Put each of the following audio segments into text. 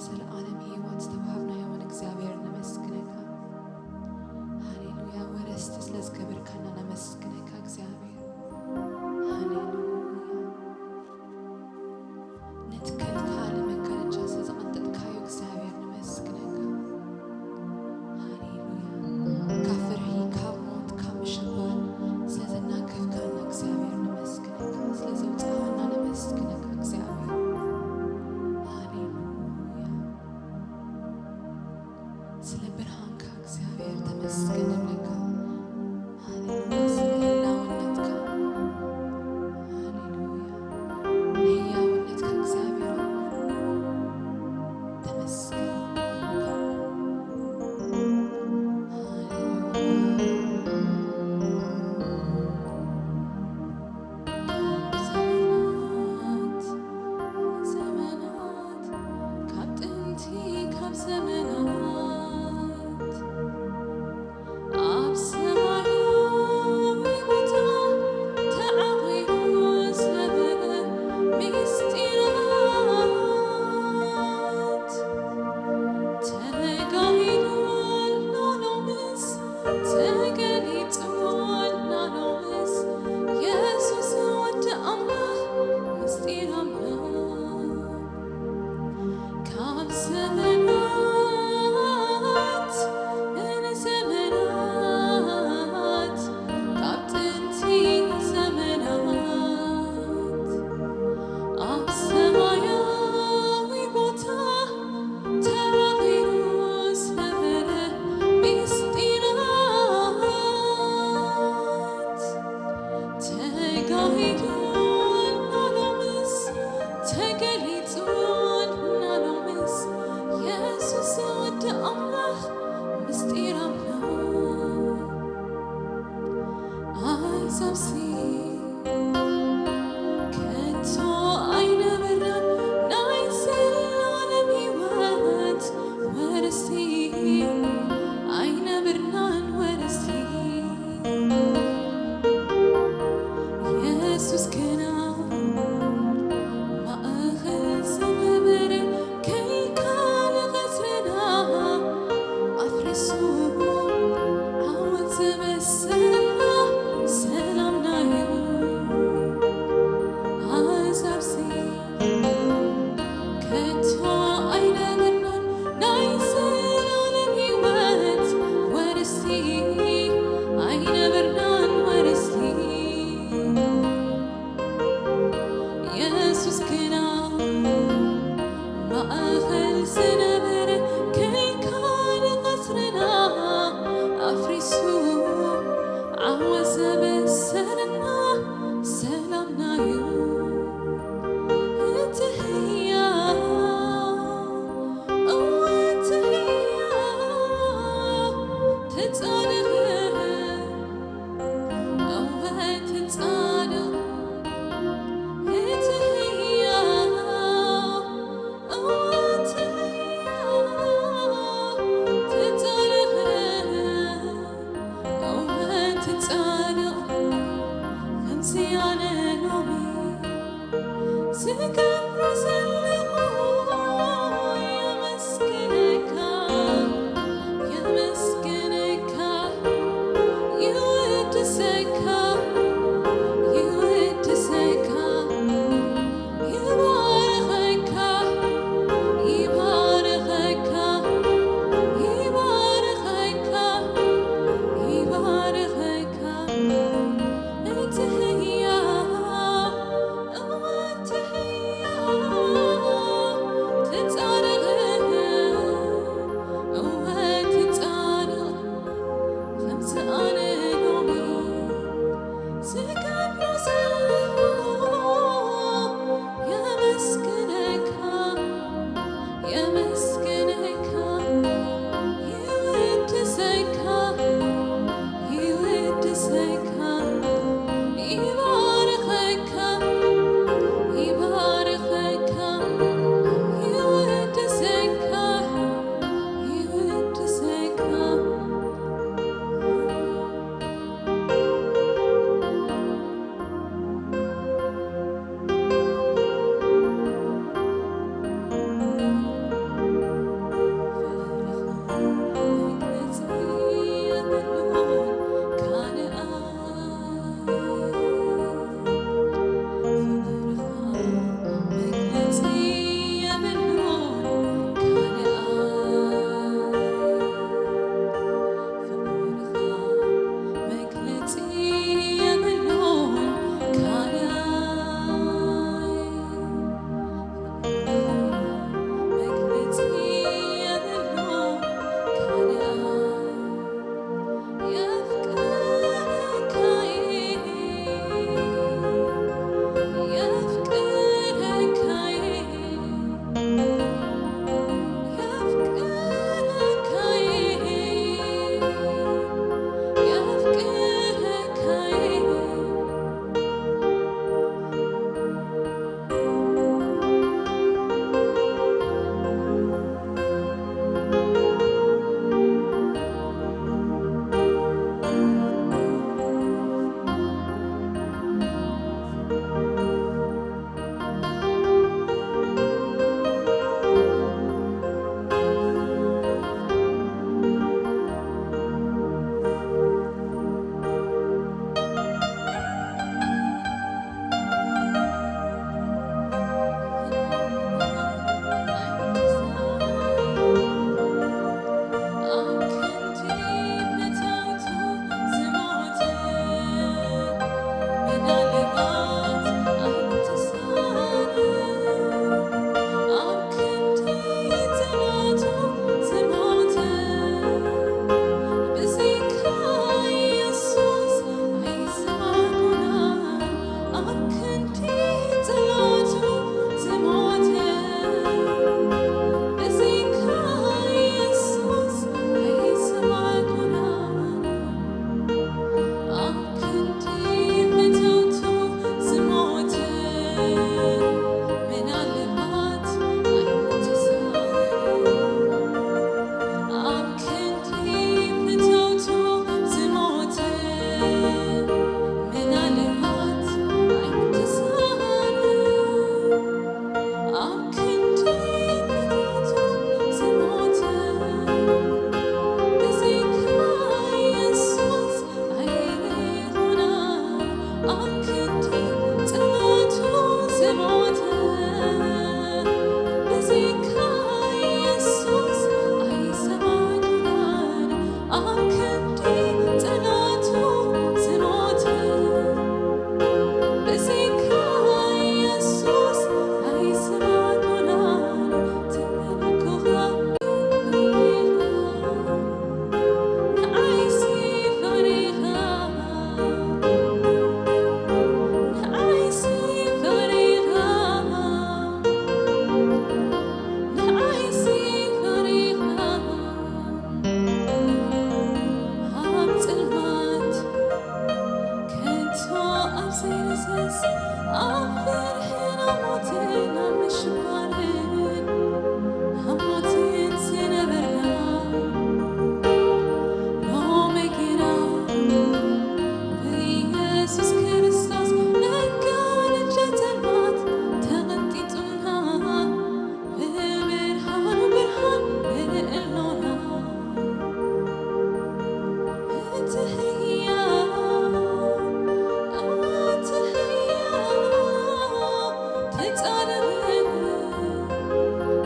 ዘለዓለም ህይወት ዝተዋሃብናዮ እውን እግዚኣብሔር ነመስግነካ። ሃሌሉያ። ወረስቲ ስለ ዝገበርካና ነመስግነካ እግዚኣብሔር። ሃሌሉያ። ነቲ ከልካሊ መጋረጃ ስለ ዘቐንጠጥካዮ እግዚኣብሔር ነመስግነካ። ሃሌሉያ። ካብ ፍርሂ፣ ካብ ሞት፣ ካብ ምሽባር ስለ ዘናገፍካና እግዚኣብሔር ነመስግነካ። ስለ ዘውፃእካና ነመስግነካ እግዚኣብሔር። ሃሌሉያ። ስለ ብርሃንካ እግዚኣብሔር ተመስገን ንብለካ። ሃሌሉያ። ስለ ህላውነትካ። ሃሌሉያ። ንህያውነትካ እግዚኣብሔር ተመስገን። ሃሌሉያ። ዘመናት፣ ዘመናት፣ ካብ ጥንቲ ካብ ዘመናት፣ ኣብ ሰማያዊ ቦታ ተዓቂቡ ዝነበረ ምስጢራት፣ ተጋሂዱ ኣሎ ሎምስ፣ ተገሊጹ ኣሎ ሎምስ፣ የሱስ ወዲ ኣምላኽ ምስጢር ኣምላኽ። ካብ ዘመናት ንዘመናት፣ ካብ ጥንቲ ዘመናት፣ ኣብ ሰማያዊ ቦታ ተዋቒሩ ዝነበረ ምስጢራት፣ ተጋሂዱ ኣሎ ሎምስ፣ ተገሊጹ ኣሎ ሎምስ፣ የሱስ ወዲ ኣምላኽ ምስጢር ኣምላኽ። ኣሕዛብሲ ከቶ ኣይነበርናን ናይ ዘላለም ህይወት ወረስቲ፣ ኣይነበርናን ወረስቲ። የሱስ ግና ማእኸል ዝነበረ ከልካሊ ቐጽርና ኣፍሪሱ ዓወት ዘበሰረና ሰላምና እዩ። ኣሕዛብሲ ከቶ ኣይነበርናን ናይ ዘላለም ህይወት ወረስቲ፣ ኣይነበርናን ወረስቲ። የሱስ ግና ማእኸል ዝነበረ ከልካሊ ቐጽርና ኣፍሪሱ ዓወት ዘበሰረና ሰላምና እዩ። እቲ ህያው፣ እወ እቲ ህያው፣ እቲ ጻድቕ፣ እወ እቲ ጻድቕ፣ እቲ ህያው፣ እወ እቲ ህያው፣ እቲ ጻድቕ፣ እወ እቲ ጻድቕ፣ ከምዚ ኣነ ሎሚ ዝገብሮ ዘለኹ የመስግነካ፣ የመስግነካ፣ ይውድሰካ፣ ይውድሰካ፣ ይባርኸካ፣ ይባርኸካ፣ ይባርኸካ፣ ይባርኸካ። እቲ ህያው፣ እወ እቲ ህያው፣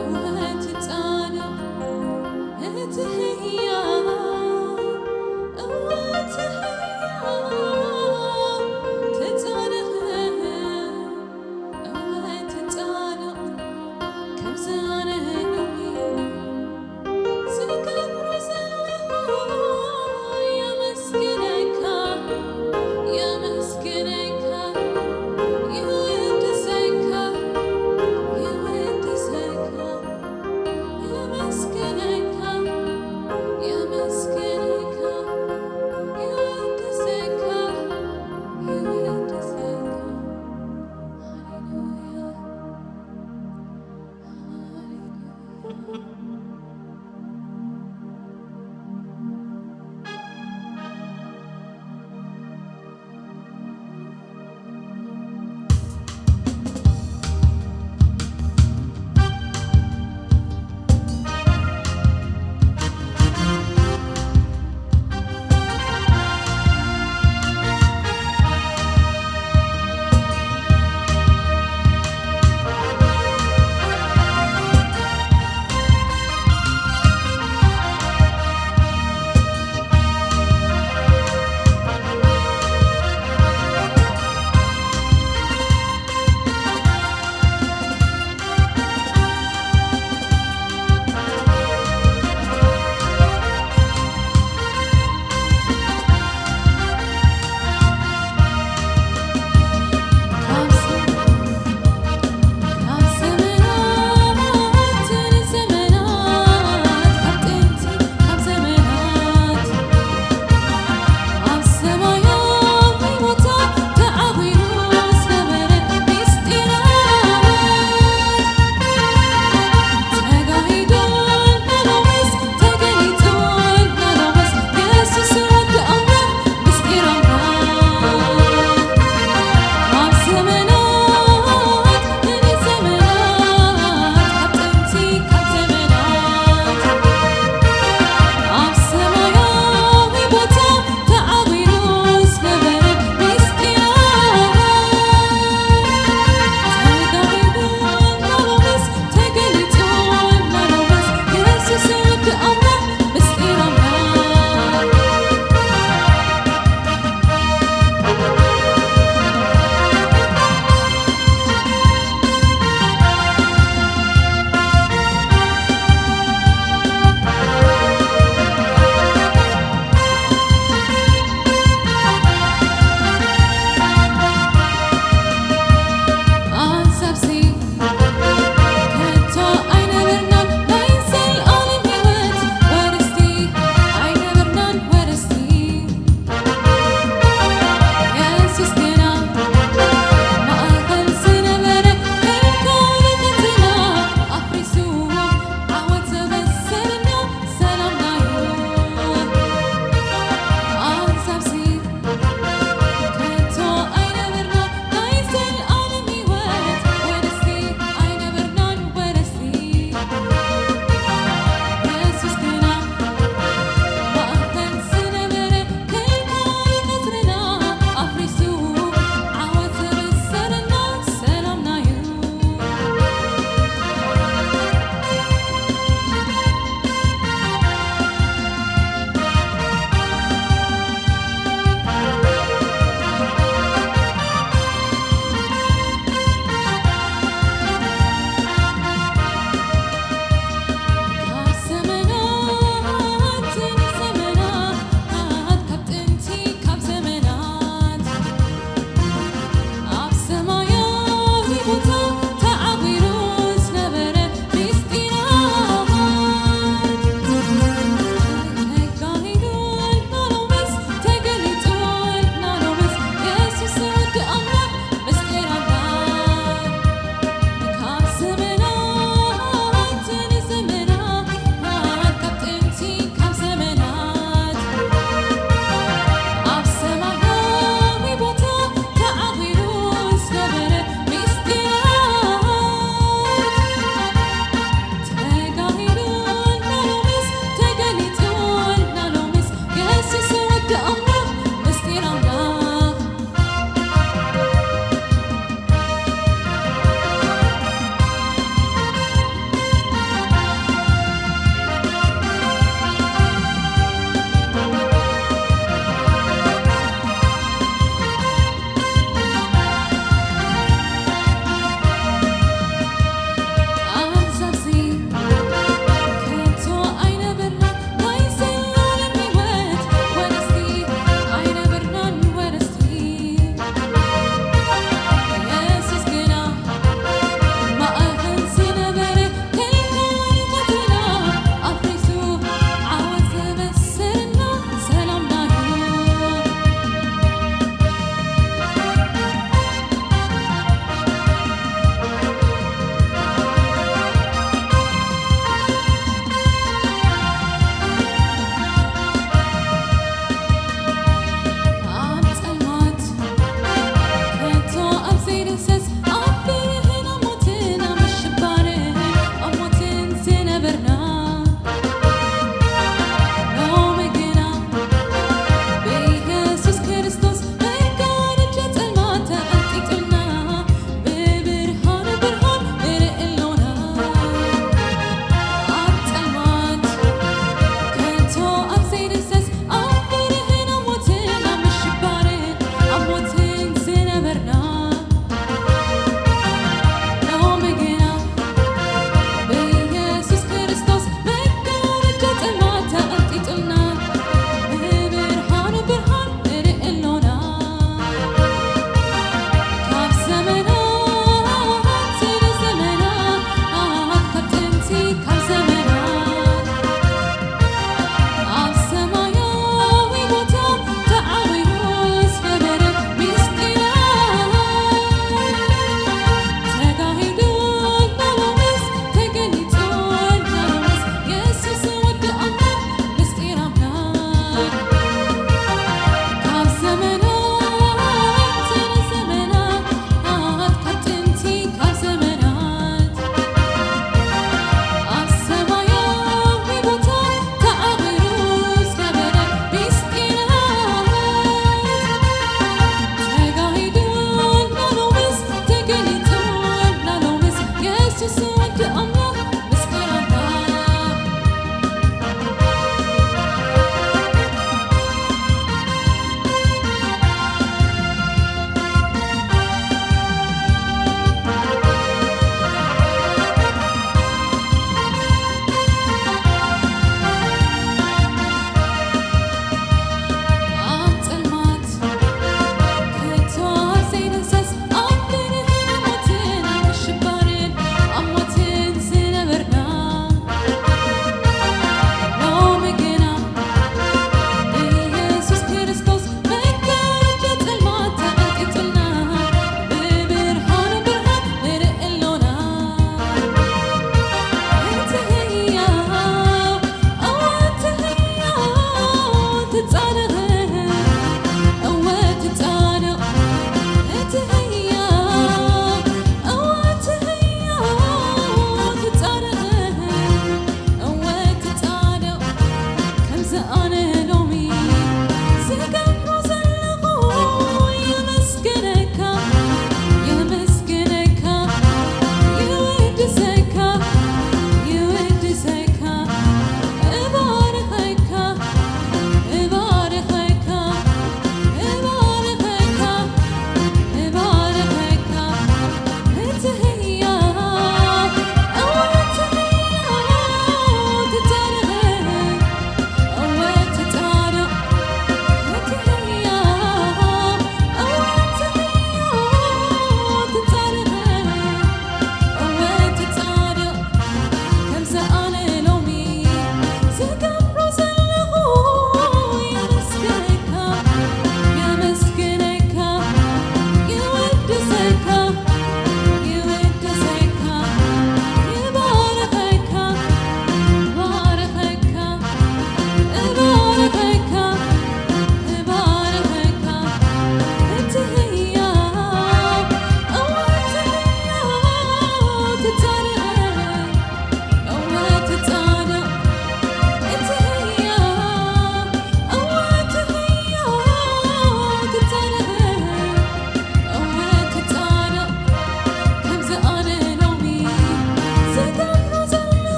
እወ ትጻድቕ እቲ ህያው፣ እወ እቲ ህያው ትጻድቕ፣ እወ ትጻድቕ ከምዚ ኣነ ሎሚ ዝገብሮ ዘለኹ የመስግነካ፣ የመስግነካ፣ የወድሰካ።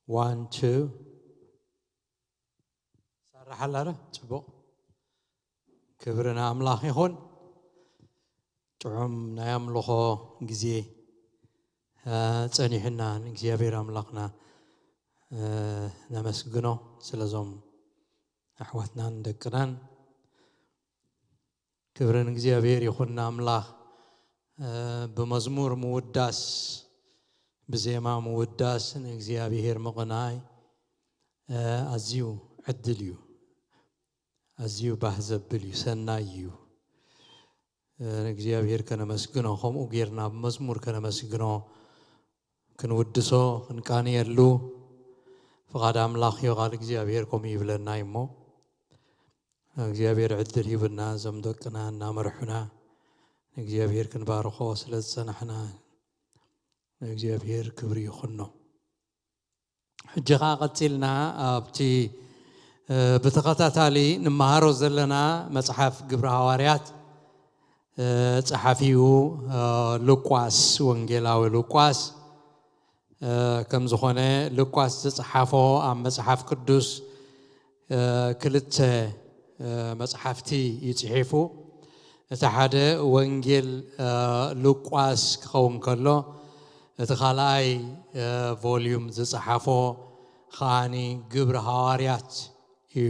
One, two. ሳራሓላረ ጽቡቕ። ክብሪ ንኣምላኽ ይኹን። ጥዑም ናይ ኣምልኾ ግዜ ጸኒሕና ንእግዚኣብሔር ኣምላኽና ነመስግኖ ስለዞም ኣሕዋትናን ደቅናን። ክብሪ ንእግዚኣብሔር ይኹን ንኣምላኽ። ብመዝሙር ምውዳስ፣ ብዜማ ምውዳስ ንእግዚኣብሔር ምቕናይ ኣዝዩ ዕድል እዩ። ኣዝዩ ባህ ዘብል እዩ፣ ሰናይ እዩ። ንእግዚኣብሔር ከነመስግኖ፣ ከምኡ ጌርና ብመዝሙር ከነመስግኖ፣ ክንውድሶ፣ ክንቃንየሉ ፍቓድ ኣምላኽ እዩ። ቃል እግዚኣብሔር ከምኡ ይብለና እዩ እሞ፣ እግዚኣብሔር ዕድል ሂብና፣ እዞም ደቅና እናመርሑና፣ ንእግዚኣብሔር ክንባርኾ ስለ ዝጸናሕና፣ ንእግዚኣብሔር ክብሪ ይኹኖ። ሕጂ ኸዓ ቀጺልና ኣብቲ ብተኸታታሊ ንመሃሮ ዘለና መጽሓፍ ግብሪ ሃዋርያት፣ ጸሓፊኡ ሉቃስ፣ ወንጌላዊ ሉቃስ ከም ዝኾነ፣ ሉቃስ ዝጸሓፎ ኣብ መጽሓፍ ቅዱስ ክልተ መጽሓፍቲ እዩ ጽሒፉ። እቲ ሓደ ወንጌል ሉቃስ ክኸውን ከሎ፣ እቲ ካልኣይ ቮልዩም ዝጸሓፎ ከዓኒ ግብሪ ሃዋርያት እዩ።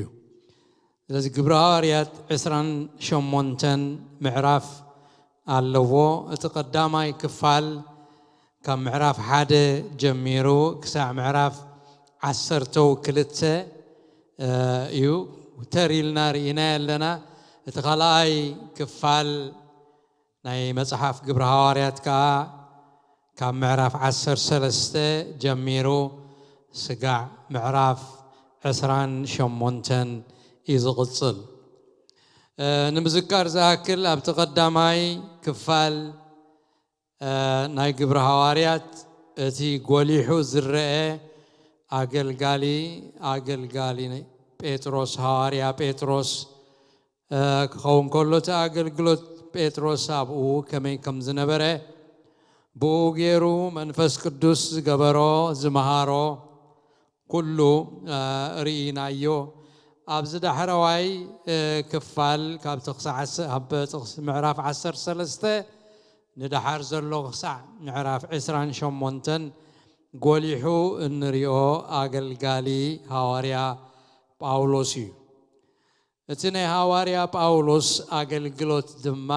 ስለዚ ግብሪ ሃዋርያት ዕስራን ሸሞንተን ምዕራፍ ኣለዎ። እቲ ቀዳማይ ክፋል ካብ ምዕራፍ ሓደ ጀሚሩ ክሳዕ ምዕራፍ ዓሰርተው ክልተ እዩ። ተር ኢልና ርኢናዮ ኣለና። እቲ ካልኣይ ክፋል ናይ መጽሓፍ ግብሪ ሃዋርያት ከኣ ካብ ምዕራፍ ዓሰርተ ሰለስተ ጀሚሩ ስጋዕ ምዕራፍ ዕስራን ሸሞንተን እዩ ዝቕጽል። ንምዝካር ዝኣክል፣ ኣብቲ ቀዳማይ ክፋል ናይ ግብሪ ሃዋርያት እቲ ጎሊሑ ዝረአ ኣገልጋሊ፣ ኣገልጋሊ ጴጥሮስ፣ ሃዋርያ ጴጥሮስ ክኸውን ከሎ፣ እቲ ኣገልግሎት ጴጥሮስ ኣብኡ ከመይ ከም ዝነበረ፣ ብኡ ገይሩ መንፈስ ቅዱስ ዝገበሮ፣ ዝመሃሮ ኩሉ ርኢናዮ። ኣብዚ ዳሕረዋይ ክፋል፣ ካብቲ ክሳዕ ዓስ-፣ ኣብ ጥቕሲ ምዕራፍ ዓሰርተ ሰለስተ ንደሓር ዘሎ ክሳዕ ምዕራፍ ዕስራን ሸሞንተን ጎሊሑ እንሪኦ ኣገልጋሊ ሃዋርያ ጳውሎስ እዩ። እቲ ናይ ሃዋርያ ጳውሎስ ኣገልግሎት ድማ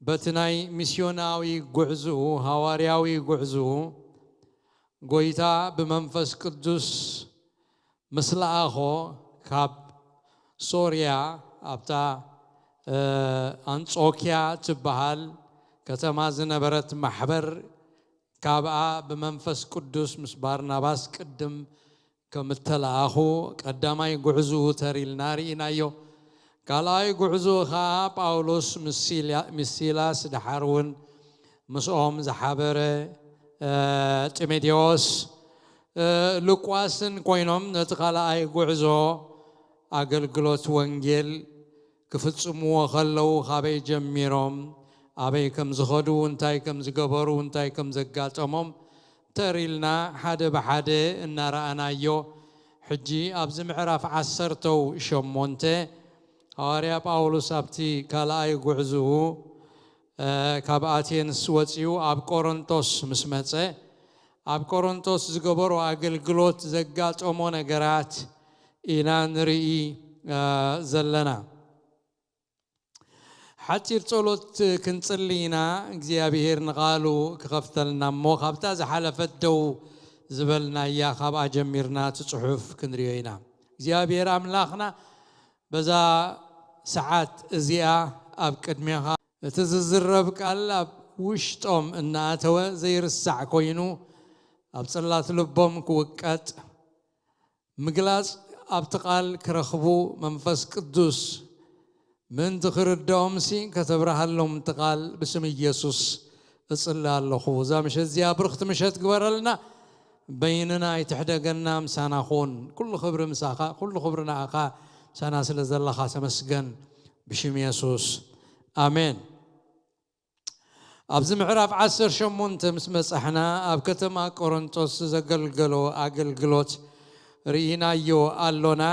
በቲ ናይ ሚስዮናዊ ጉዕዝኡ፣ ሃዋርያዊ ጉዕዝኡ፣ ጎይታ ብመንፈስ ቅዱስ ምስ ለኣኾ፣ ካብ ሶርያ ኣብታ፣ እ፣ ኣንጾክያ ትበሃል ከተማ ዝነበረት ማሕበር፣ ካብኣ ብመንፈስ ቅዱስ ምስ ባርናባስ ቅድም ከም እተለኣኹ ቀዳማይ ጉዕዝኡ ተር ኢልና ርኢናዮ። ካልኣይ ጉዕዝኡ ኸኣ ጳውሎስ ምስ ሲላ-፣ ምስ ሲላስ፣ ደሓር እውን ምስኦም ዝሓበረ፣ እ፣ ጢሞቴዎስ፣ እ፣ ሉቃስን ኮይኖም ነቲ ካልኣይ ጉዕዞ ኣገልግሎት ወንጌል ክፍጽምዎ ከለዉ፣ ካበይ ጀሚሮም፣ ኣበይ ከም ዝኸዱ፣ እንታይ ከም ዝገበሩ፣ እንታይ ከም ዘጋጠሞም ተር ኢልና ሓደ ብሓደ እናረኣናዮ፣ ሕጂ ኣብዚ ምዕራፍ ዓሰርተው ሸሞንተ ሃዋርያ ጳውሎስ ኣብቲ ካልኣይ ጉዕዝኡ፣ እ፣ ካብ ኣቴንስ ወጺኡ ኣብ ቆሮንቶስ ምስ መጸ፣ ኣብ ቆሮንቶስ ዝገበሮ ኣገልግሎት ዘጋጠሞ ነገራት ኢና ንርኢ፣ እ፣ ዘለና። ሓጺር ጸሎት ክንጽሊ ኢና፣ እግዚኣብሄር ንቓሉ ክኸፍተልና እሞ፣ ካብታ ዝሓለፈት ደው ዝበልናያ፣ ካብኣ ጀሚርና እቲ ጽሑፍ ክንርእዮ ኢና። እግዚኣብሄር ኣምላኽና፣ በዛ ሰዓት እዚኣ ኣብ ቅድሜኻ እቲ ዝዝረብ ቃል ኣብ ውሽጦም እናኣተወ ዘይርሳዕ ኮይኑ፣ ኣብ ጽላት ልቦም ክውቀጥ፣ ምግላጽ ኣብቲ ቃል ክረኽቡ መንፈስ ቅዱስ ምእንቲ ክርድኦምሲ ከተብርሃሎም እቲ ቃል ብስም ኢየሱስ እጽሊ ኣለኹ። እዛ ምሸት እዚኣ ብርኽቲ ምሸት ግበረልና። በይንና ኣይትሕደገና፣ ምሳና ኩን። ኩሉ ክብሪ ምሳኻ፣ ኩሉ ክብሪ ንኣኻ፣ ምሳና ስለ ዘለኻ ተመስገን። ብሽም የሱስ፣ ኣሜን። ኣብዚ ምዕራፍ ዓሰርተ ሸሞንተ ምስ መጻሕና ኣብ ከተማ ቆሮንቶስ ዘገልገሎ ኣገልግሎት ርኢናዮ ኣሎና።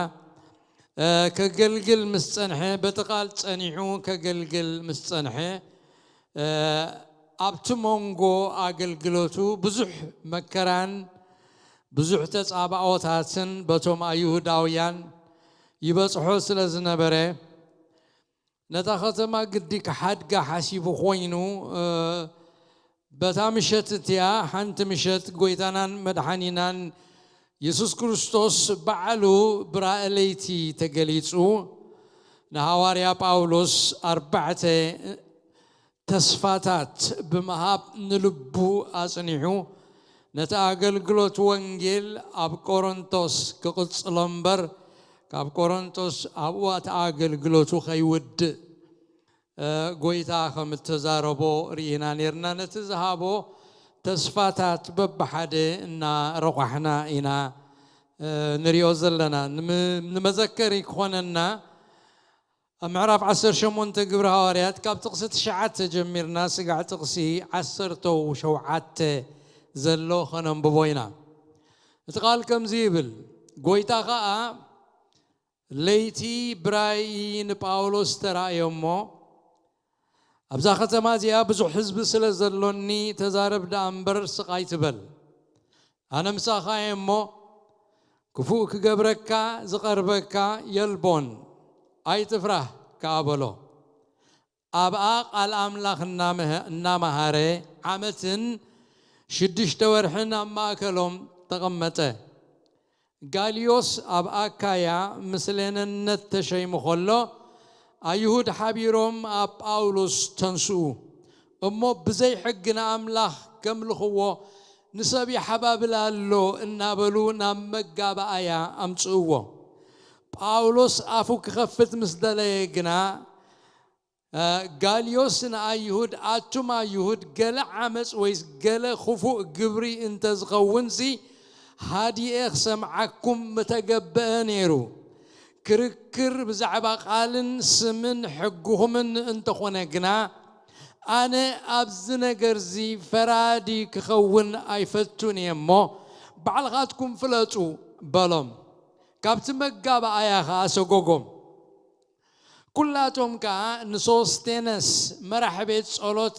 ከገልግል ምስ ጸንሐ፣ በቲ ቃል ጸኒሑ ከገልግል ምስ ጸንሐ፣ ኣብቲ መንጎ ኣገልግሎቱ ብዙሕ መከራን ብዙሕ ተጻባኦታትን በቶም ኣይሁዳውያን ይበጽሖ ስለ ዝነበረ፣ ነታ ከተማ ግዲ ክሓድጋ ሓሲቡ ኮይኑ፣ በታ ምሸት እቲኣ ሓንቲ ምሸት ጎይታናን መድሓኒናን የሱስ ክርስቶስ ባዕሉ ብራእለይቲ ተገሊጹ፣ ንሃዋርያ ጳውሎስ ኣርባዕተ ተስፋታት ብምሃብ ንልቡ ኣጽኒሑ፣ ነቲ ኣገልግሎት ወንጌል ኣብ ቆሮንቶስ ክቕጽሎ እምበር፣ ካብ ቆሮንቶስ ኣብኡ እቲ ኣገልግሎቱ ከይውድእ ጎይታ ከም እተዛረቦ ርኢና ነርና። ነቲ ዝሃቦ ተስፋታት በብሓደ እናረቋሕና ኢና ንሪኦ ዘለና። ንመዘከሪ ክኾነና፣ ኣብ ምዕራፍ ዓሰርተ ሸሞንተ ግብሪ ሃዋርያት ካብ ጥቕሲ ትሽዓተ ጀሚርና ስጋዕ ጥቕሲ ዓሰርተ ሸውዓተ ዘሎ ኸነንብቦ ኢና። እቲ ቃል ከምዚ ይብል፣ ጎይታ ኸኣ ለይቲ ብራእይ ንጳውሎስ ተራእዮ እሞ፣ ኣብዛ ከተማ እዚኣ ብዙሕ ህዝቢ ስለ ዘሎኒ ተዛረብ ደኣ እምበር ስቕ ኣይትበል። ኣነ ምሳኻ እየ እሞ፣ ክፉእ ክገብረካ ዝቐርበካ የልቦን፣ ኣይትፍራህ ከኣ በሎ። ኣብኣ ቃል ኣምላኽ እናመሃረ ዓመትን ሽዱሽተ ወርሕን ኣብ ማእከሎም ተቐመጠ። ጋልዮስ ኣብ ኣካያ ምስሌነነት ተሸይሙ ኸሎ፣ ኣይሁድ ሓቢሮም ኣብ ጳውሎስ ተንስኡ እሞ፣ ብዘይ ሕጊ ንኣምላኽ ከምልኽዎ ንሰብ ይሓባብል ኣሎ እናበሉ ናብ መጋባኣያ ኣምጽእዎ። ጳውሎስ ኣፉ ክኸፍት ምስ ደለየ ግና፣ ጋልዮስ ንኣይሁድ፣ ኣቱም ኣይሁድ፣ ገለ ዓመፅ ወይስ ገለ ክፉእ ግብሪ እንተዝኸውንሲ ሃዲኤ ክሰምዓኩም ምተገበአ ነይሩ። ክርክር ብዛዕባ ቃልን ስምን ሕግኹምን እንተኾነ ግና፣ ኣነ ኣብዚ ነገርዚ ፈራዲ ክኸውን ኣይፈቱን እየ እሞ፣ ባዕልኻትኩም ፍለጡ በሎም። ካብቲ መጋባኣያ ኸዓ ሰጎጎም። ኩላቶም ከኣ ንሶስቴነስ መራሕ ቤት ጸሎት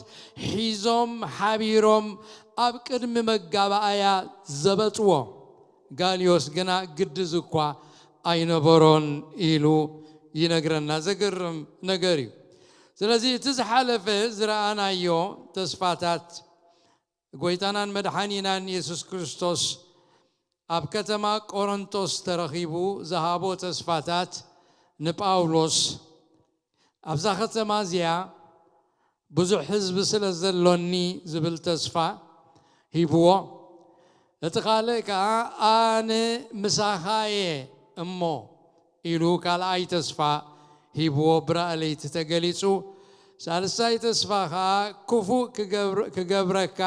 ሒዞም ሓቢሮም ኣብ ቅድሚ መጋባኣያ ዘበጥዎ። ጋልዮስ ግና ግድዝ እኳ ኣይነበሮን ኢሉ ይነግረና። ዘገርም ነገር እዩ። ስለዚ እቲ ዝሓለፈ ዝረኣናዮ ተስፋታት ጎይታናን መድሓኒናን የሱስ ክርስቶስ ኣብ ከተማ ቆሮንቶስ ተረኺቡ ዝሃቦ ተስፋታት ንጳውሎስ ኣብዛ ከተማ እዚኣ ብዙሕ ህዝቢ ስለ ዘሎኒ ዝብል ተስፋ ሂብዎ። እቲ ካልእ ከኣ ኣነ ምሳኻ እየ እሞ ኢሉ ካልኣይ ተስፋ ሂብዎ ብራእለይቲ ተገሊጹ። ሳልሳይ ተስፋ ከኣ ክፉእ ክገብር-፣ ክገብረካ፣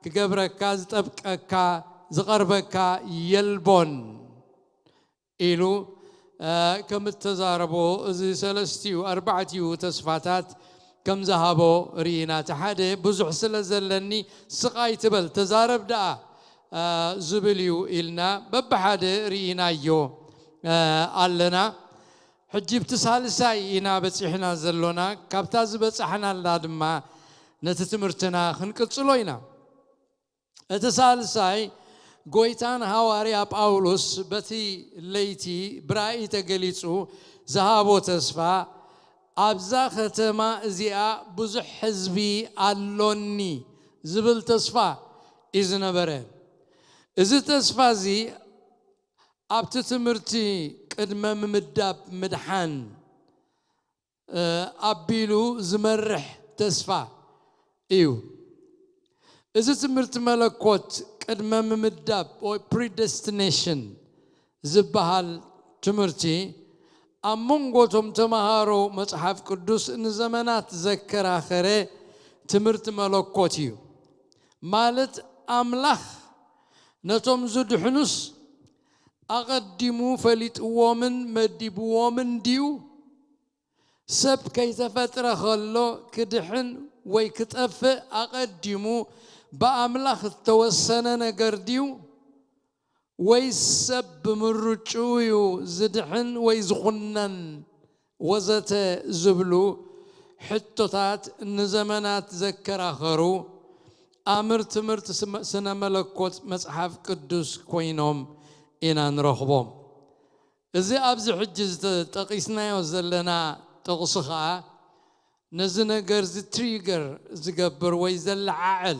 ክገብረካ ዝጠብቀካ፣ ዝቐርበካ የልቦን ኢሉ፣ እ፣ ከም እተዛረቦ፣ እዚ ሰለስቲኡ፣ ኣርባዕቲኡ ተስፋታት ከም ዝሃቦ ርኢና። እቲ ሓደ ብዙሕ ስለ ዘለኒ ስቕ ኣይትበል፣ ተዛረብ ደኣ፣ እ፣ ዝብል እዩ ኢልና በብሓደ ርኢናዮ፣ እ፣ ኣለና። ሕጂ ብቲ ሳልሳይ ኢና በጺሕና ዘሎና። ካብታ ዝበጻሕናላ ድማ ነቲ ትምህርትና ክንቅጽሎ ኢና። እቲ ሳልሳይ፣ ጎይታ ንሃዋርያ ጳውሎስ በቲ ለይቲ ብራእይ ተገሊጹ ዝሃቦ ተስፋ፣ ኣብዛ ከተማ እዚኣ ብዙሕ ህዝቢ ኣሎኒ ዝብል ተስፋ እዩ ዝነበረ። እዚ ተስፋ እዚ ኣብቲ ትምህርቲ ቅድመ ምምዳብ ምድሓን፣ እ፣ ኣቢሉ ዝመርሕ ተስፋ እዩ። እዚ ትምህርቲ መለኮት ቅድመ ምምዳብ ወይ ፕሪደስቲኔሽን ዝበሃል ትምህርቲ ኣብ መንጎ እቶም ተምሃሮ መጽሓፍ ቅዱስ ንዘመናት ዘከራኸረ ትምህርቲ መለኮት እዩ። ማለት ኣምላኽ ነቶም ዝድሕኑስ ኣቐዲሙ ፈሊጥዎምን መዲብዎምን ድዩ? ሰብ ከይተፈጥረ ኸሎ ክድሕን ወይ ክጠፍእ ኣቐዲሙ ብኣምላኽ እተወሰነ ነገር ድዩ? ወይ ሰብ ብምርጭኡ እዩ ዝድሕን ወይ ዝኹነን? ወዘተ ዝብሉ ሕቶታት ንዘመናት ዘከራኸሩ ኣምር ትምህርቲ ስመ-፣ ስነ መለኮት መጽሓፍ ቅዱስ ኮይኖም ኢና ንረኽቦም። እዚ ኣብዚ ሕጂ ዝተጠቒስናዮ ዘለና ጥቕሲ ኸኣ ነዚ ነገር እዚ ትሪገር ዝገብር ወይ ዘለዓዕል፣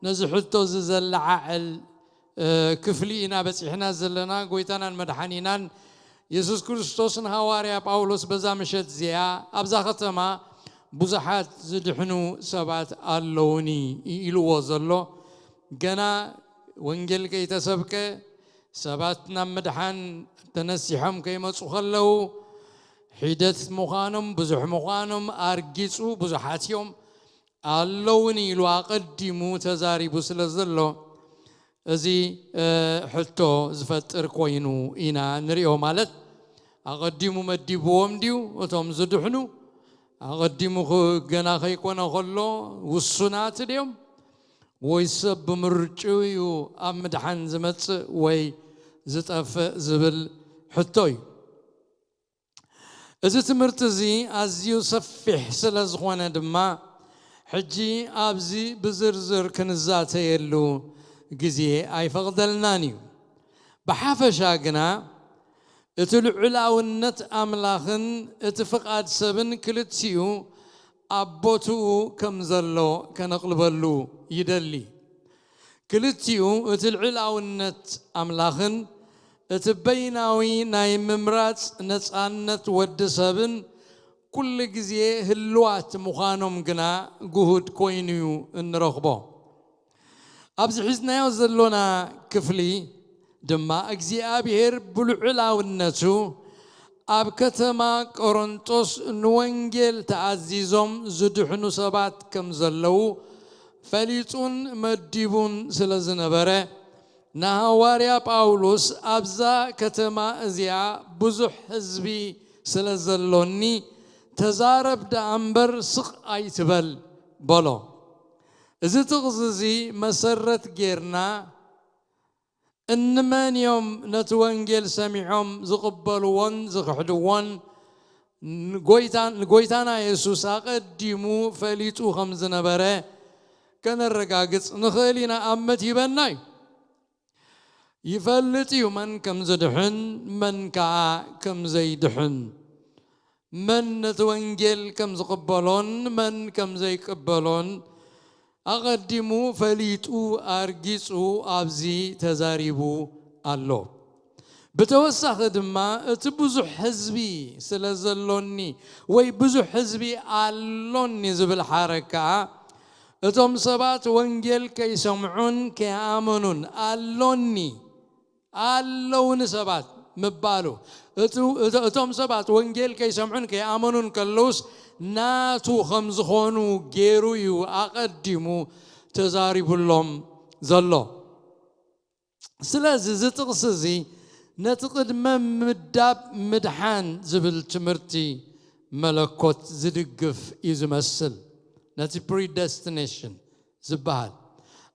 ነዚ ሕቶ እዚ ዘለዓዕል፣ እ፣ ክፍሊ ኢና በጺሕና ዘለና። ጎይታናን መድሓኒናን የሱስ ክርስቶስ ንሃዋርያ ጳውሎስ በዛ ምሸት እዚኣ ኣብዛ ከተማ ብዙሓት ዝድሕኑ ሰባት ኣለዉኒ ኢልዎ ዘሎ፣ ገና ወንጌል ከይተሰብከ፣ ሰባት ናብ ምድሓን ተነሲሖም ከይመጹ ከለዉ፣ ሒደት ምዃኖም፣ ብዙሕ ምዃኖም ኣርጊጹ፣ ብዙሓት እዮም ኣለዉኒ ኢሉ ኣቐዲሙ ተዛሪቡ ስለ ዘሎ፣ እዚ፣ እ፣ ሕቶ ዝፈጥር ኮይኑ ኢና ንሪኦ። ማለት፣ ኣቐዲሙ መዲብዎም ድዩ እቶም ዝድሕኑ? ኣቐዲሙ ኽ-፣ ገና ከይኮነ ከሎ ውሱናት ድዮም? ወይ ሰብ ብምርጭኡ እዩ ኣብ ምድሓን ዝመጽእ ወይ ዝጠፍእ ዝብል ሕቶ እዩ። እዚ ትምህርቲ እዚ ኣዝዩ ሰፊሕ ስለ ዝኾነ ድማ፣ ሕጂ ኣብዚ ብዝርዝር ክንዛተየሉ ግዜ ኣይፈቕደልናን እዩ። ብሓፈሻ ግና፣ እቲ ልዑላውነት ኣምላኽን እቲ ፍቓድ ሰብን ክልቲኡ ኣብ ቦትኡ ከም ዘሎ ከነቕልበሉ ይደሊ። ክልቲኡ፣ እቲ ልዑላውነት ኣምላኽን እቲ በይናዊ ናይ ምምራጽ ነጻነት ወዲ ሰብን፣ ኩሉ ግዜ ህልዋት ምዃኖም ግና ግሁድ ኮይኑ እዩ እንረኽቦ። ኣብዚ ሒዝናዮ ዘሎና ክፍሊ ድማ፣ እግዚኣብሔር ብልዑላውነቱ ኣብ ከተማ ቆሮንጦስ ንወንጌል ተኣዚዞም ዝድሕኑ ሰባት ከም ዘለዉ ፈሊጡን መዲቡን ስለ ዝነበረ፣ ንሃዋርያ ጳውሎስ፣ "ኣብዛ ከተማ እዚኣ ብዙሕ ህዝቢ ስለ ዘሎኒ፣ ተዛረብ ደኣ እምበር ስቕ ኣይትበል" በሎ። እዚ ጥቕሲ እዚ መሰረት ጌርና፣ እንመን እዮም ነቲ ወንጌል ሰሚዖም ዝቕበልዎን ዝኽሕድዎን? ንጎይታ-፣ ንጎይታና የሱስ ኣቐዲሙ ፈሊጡ ከም ዝነበረ ከነረጋግጽ ንኽእል ኢና። ኣመት ሂበና እዩ። ይፈልጥ እዩ መን ከም ዝድሕን፣ መን ከኣ ከም ዘይድሕን፣ መን ነቲ ወንጌል ከም ዝቕበሎን መን ከም ዘይቅበሎን ኣቐዲሙ ፈሊጡ ኣርጊጹ ኣብዚ ተዛሪቡ ኣሎ። ብተወሳኺ ድማ፣ እቲ ብዙሕ ህዝቢ ስለ ዘሎኒ ወይ ብዙሕ ህዝቢ ኣሎኒ ዝብል ሓረግ ከኣ፣ እቶም ሰባት ወንጌል ከይሰምዑን ከይኣመኑን ኣሎኒ፣ ኣለውኒ ሰባት ምባሉ፣ እቱ-፣ እቶ-፣ እቶም ሰባት ወንጌል ከይሰምዑን ከይኣመኑን ከለውስ ናቱ ከም ዝኾኑ ገይሩ እዩ ኣቐዲሙ ተዛሪቡሎም ዘሎ። ስለዚ እዚ ጥቕሲ እዚ ነቲ ቅድመ ምዳብ ምድሓን ዝብል ትምህርቲ መለኮት ዝድግፍ እዩ ዝመስል። ነቲ ፕሪደስቲኔሽን ዝበሃል።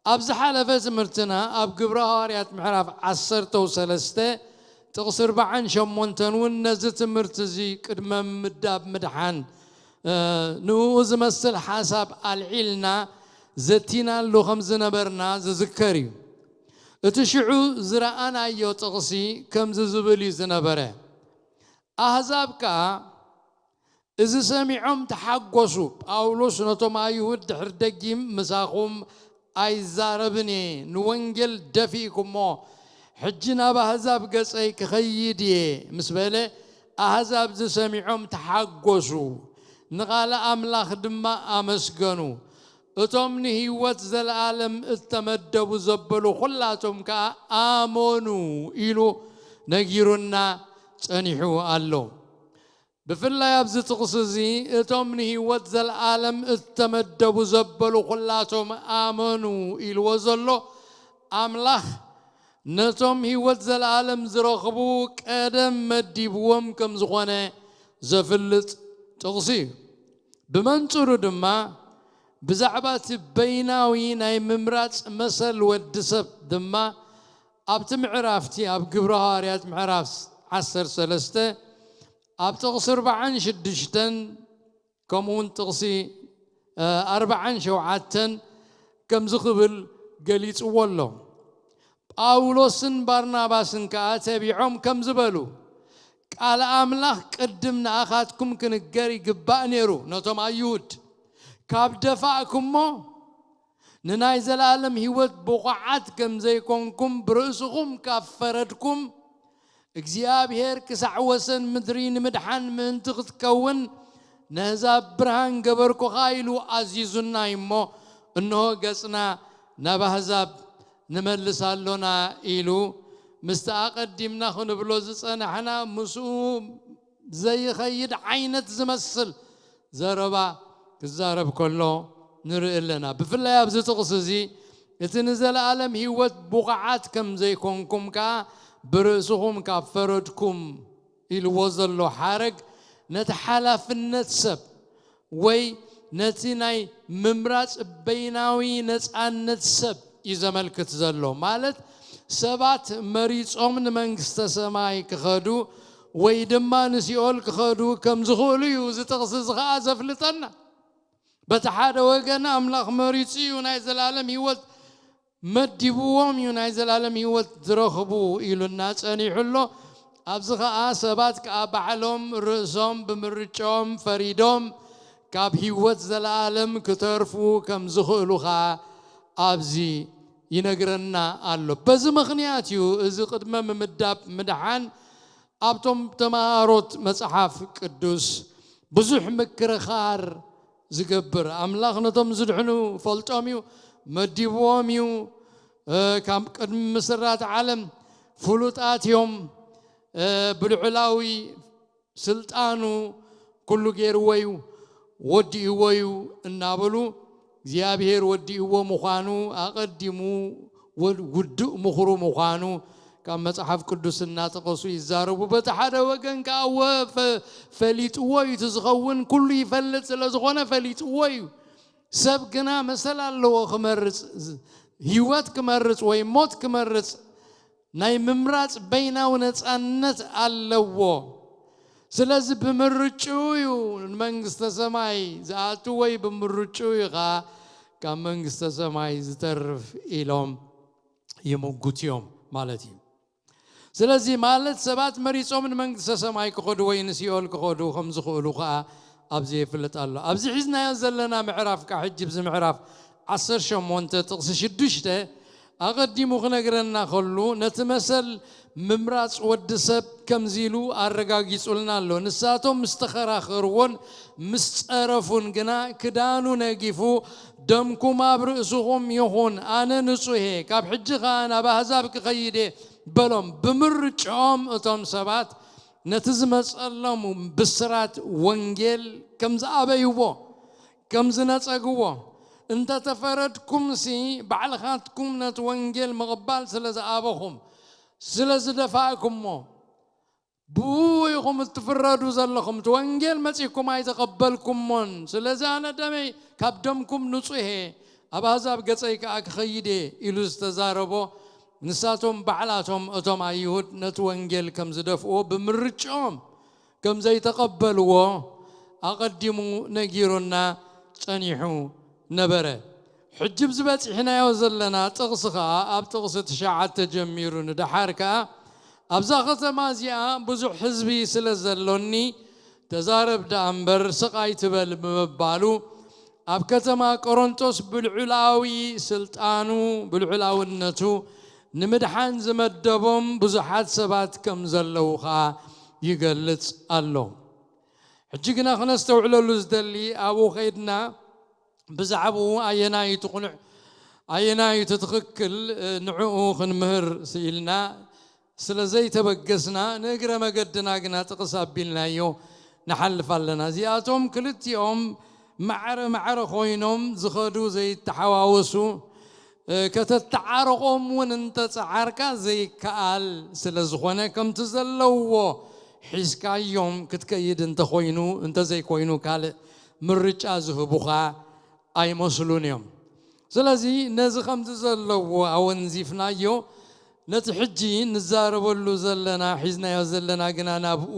ኣብ ዝሓለፈ ትምህርትና፣ ኣብ ግብረ ሃዋርያት ምዕራፍ ዓሰርተ ወሰለስተ ጥቕሲ ኣርባዓን ሸሞንተን እውን ነዚ ትምህርቲ እዚ ቅድመ ምዳብ ምድሓን፣ እ፣ ንኡ ዝመስል ሓሳብ ኣልዒልና ዘቲናሉ ከም ዝነበርና ዝዝከር እዩ። እቲ ሽዑ ዝረኣናዮ ጥቕሲ ከምዚ ዝብል እዩ ዝነበረ። ኣህዛብ ከኣ እዚ ሰሚዖም ተሓጎሱ። ጳውሎስ ነቶም ኣይሁድ፣ "ድሕሪ ደጊም ምሳኹም ኣይዛረብን እየ፣ ንወንጌል ደፊእኩሞ፣ ሕጂ ናብ ኣህዛብ ገጸይ ክኸይድ እየ" ምስ በለ፣ ኣህዛብ እዚ ሰሚዖም ተሓጎሱ፣ ንቓል ኣምላኽ ድማ ኣመስገኑ። እቶም ንህይወት ዘለኣለም እተመደቡ ዘበሉ ኹላቶም ከኣ ኣመኑ ኢሉ ነጊሩና ጸኒሑ ኣሎ። ብፍላይ ኣብዚ ጥቕሲ እዚ፣ እቶም ንህይወት ዘለኣለም እተመደቡ ዘበሉ ኹላቶም ኣመኑ ኢልዎ ዘሎ፣ ኣምላኽ ነቶም ህይወት ዘለኣለም ዝረኽቡ ቀደም መዲብዎም ከም ዝኾነ ዘፍልጥ ጥቕሲ እዩ። ብመንጽሩ ድማ፣ ብዛዕባ እቲ በይናዊ ናይ ምምራጽ መሰል ወዲ ሰብ ድማ ኣብቲ ምዕራፍቲ ኣብ ግብረ ሃዋርያት ምዕራፍ ዓሰርተ ሰለስተ ኣብ ጥቕሲ ኣርባዓን ሽዱሽተን ከምኡ እውን ጥቕሲ ኣርባዓን ሸውዓተን ከምዚ ክብል ገሊጽዎ ኣሎ። ጳውሎስን ባርናባስን ከኣ ተቢዖም ከምዚ በሉ፣ ቃል ኣምላኽ ቅድም ንኣኻትኩም ክንገር ይግባእ ነይሩ፣ ነቶም ኣይሁድ ካብ ደፋእኩሞ፣ ንናይ ዘለኣለም ህይወት ብቑዓት ከም ዘይኮንኩም ብርእስኹም ካብ ፈረድኩም፣ እግዚኣብሔር ክሳዕ ወሰን ምድሪ ንምድሓን ምእንቲ ክትከውን ነህዛብ ብርሃን ገበርኩኻ ኢሉ ኣዚዙና እዩ እሞ፣ እንሆ ገጽና ናብ ኣህዛብ ንመልስ ኣሎና ኢሉ ምስቲ ኣቐዲምና ክንብሎ ዝጸናሕና ምስኡ ዘይኸይድ ዓይነት ዝመስል ዘረባ ክዛረብ ከሎ ንርኢ ኣለና። ብፍላይ ኣብዚ ጥቕሲ እዚ እቲ ንዘለኣለም ህይወት ብቑዓት ከም ዘይኮንኩም ከኣ ብርእስኹም ካብ ፈረድኩም ኢልዎ ዘሎ ሓረግ ነቲ ሓላፍነት ሰብ ወይ ነቲ ናይ ምምራጽ በይናዊ ነጻነት ሰብ እዩ ዘመልክት ዘሎ። ማለት ሰባት መሪጾም ንመንግስተ ሰማይ ክኸዱ ወይ ድማ ንሲኦል ክኸዱ ከም ዝኽእሉ እዩ እዚ ጥቕሲ እዚ ኸኣ ዘፍልጠና። በቲ ሓደ ወገን ኣምላኽ መሪጹ እዩ ናይ ዘላለም ህይወት መዲብዎም እዩ ናይ ዘላለም ህይወት ዝረኽቡ ኢሉና ጸኒሑ ኣሎ። ኣብዚ ኸኣ ሰባት ከኣ ባዕሎም ርእሶም ብምርጫኦም ፈሪዶም ካብ ህይወት ዘለኣለም ክተርፉ ከም ዝኽእሉ ኸኣ ኣብዚ ይነግረና ኣሎ። በዚ ምኽንያት እዩ እዚ ቅድመ ምምዳብ ምድሓን ኣብቶም ተምሃሮት መጽሓፍ ቅዱስ ብዙሕ ምክርኻር ዝገብር። ኣምላኽ ነቶም ዝድሕኑ ፈልጦም እዩ፣ መዲብዎም እዩ። ካብ ቅድሚ ምስራት ዓለም ፍሉጣት እዮም። ብልዑላዊ ስልጣኑ ኩሉ ገይርዎ እዩ፣ ወዲእዎ እዩ እናበሉ እግዚኣብሔር ወዲእዎ ምዃኑ ኣቐዲሙ ውዱእ ምኽሩ ምዃኑ ካብ መጽሓፍ ቅዱስ እናጠቐሱ ይዛረቡ። በቲ ሓደ ወገን ከዓ ወ ፈሊጥዎ እዩ፣ እቲ ዝኸውን ኩሉ ይፈልጥ ስለ ዝኾነ ፈሊጥዎ እዩ። ሰብ ግና መሰል ኣለዎ ክመርጽ፣ ህይወት ክመርጽ ወይ ሞት ክመርጽ ናይ ምምራጽ በይናዊ ነጻነት ኣለዎ። ስለዚ ብምርጭኡ እዩ ንመንግስተ ሰማይ ዝኣቱ ወይ ብምርጭኡ እዩ ኸዓ ካብ መንግስተ ሰማይ ዝተርፍ ኢሎም ይምጉት እዮም ማለት እዩ። ስለዚ ማለት ሰባት መሪጾም ንመንግስተ ሰማይ ክኸዱ ወይ ንሲኦል ክኸዱ ከም ዝኽእሉ ኸዓ ኣብዚ ይፍለጥ ኣሎ። ኣብዚ ሒዝናዮ ዘለና ምዕራፍ ከዓ ሕጂ ብዚ ምዕራፍ ዓሰርተ ሸሞንተ ጥቕሲ ሽዱሽተ ኣቐዲሙ ክነግረና ከሉ ነቲ መሰል ምምራጽ ወዲ ሰብ ከምዚ ኢሉ ኣረጋጊጹልና ኣሎ። ንሳቶም ምስ ተኸራኸርዎን ምስ ጸረፉን ግና ክዳኑ ነጊፉ ደምኩም ኣብ ርእስኹም ይኹን፣ ኣነ ንጹሄ፣ ካብ ሕጂ ኸኣ ናብ ኣህዛብ ክኸይድ እየ በሎም። ብምርጭኦም እቶም ሰባት ነቲ ዝመጸሎም ብስራት ወንጌል ከም ዝኣበይዎ፣ ከም ዝነጸግዎ፣ እንተ ተፈረድኩምሲ ባዕልኻትኩም ነቲ ወንጌል ምቕባል ስለ ዝኣበኹም፣ ስለ ዝደፋእኩሞ፣ ብኡ ኢኹም እትፍረዱ ዘለኹም፣ እቲ ወንጌል መጺእኩም ኣይተቐበልኩሞን። ስለዚ ኣነ ደመይ ካብ ደምኩም ንጹህ እየ፣ ኣብ ኣህዛብ ገጸይ ከኣ ክኸይድ እየ ኢሉ ዝተዛረቦ፣ ንሳቶም ባዕላቶም እቶም ኣይሁድ ነቲ ወንጌል ከም ዝደፍእዎ ብምርጭኦም ከም ዘይተቐበልዎ ኣቐዲሙ ነጊሩና ጸኒሑ ነበረ። ሕጂ ብዚ በጺሕናዮ ዘለና ጥቕሲ ኸኣ ኣብ ጥቕሲ ትሽዓተ ጀሚሩ ንደሓር ከኣ ኣብዛ ኸተማ እዚኣ ብዙሕ ህዝቢ ስለ ዘሎኒ ተዛረብ ደኣ እምበር ስቕ ኣይትበል ብምባሉ ኣብ ከተማ ቆሮንቶስ ብልዑላዊ ስልጣኑ ብልዑላውነቱ ንምድሓን ዝመደቦም ብዙሓት ሰባት ከም ዘለዉ ኸኣ ይገልጽ ኣሎ። ሕጂ ግና ክነስተውዕለሉ ዝደሊ ኣብኡ ኸይድና ብዛዕባኡ ኣየናይ ትቕኑዕ ኣየናይ ትትኽክል ንዕኡ ክንምህር ስኢልና ስለ ዘይተበገስና ንእግረ መገድና ግና ጥቕስ ኣቢልናዮ ንሓልፍ ኣለና። እዚኣቶም ክልቲኦም ማዕረ ማዕረ ኮይኖም ዝኸዱ ዘይተሓዋወሱ ከተተዓርቖም እውን እንተጸዓርካ ዘይከኣል ስለ ዝኾነ ከምቲ ዘለውዎ ሒዝካዮም ክትከይድ እንተኾይኑ እንተዘይኮይኑ ካልእ ምርጫ ዝህቡኻ ኣይመስሉን እዮም። ስለዚ ነዚ ከምዚ ዘለዎ ኣወንዚፍናዮ፣ ነቲ ሕጂ ንዛረበሉ ዘለና፣ ሒዝናዮ ዘለና ግና ናብኡ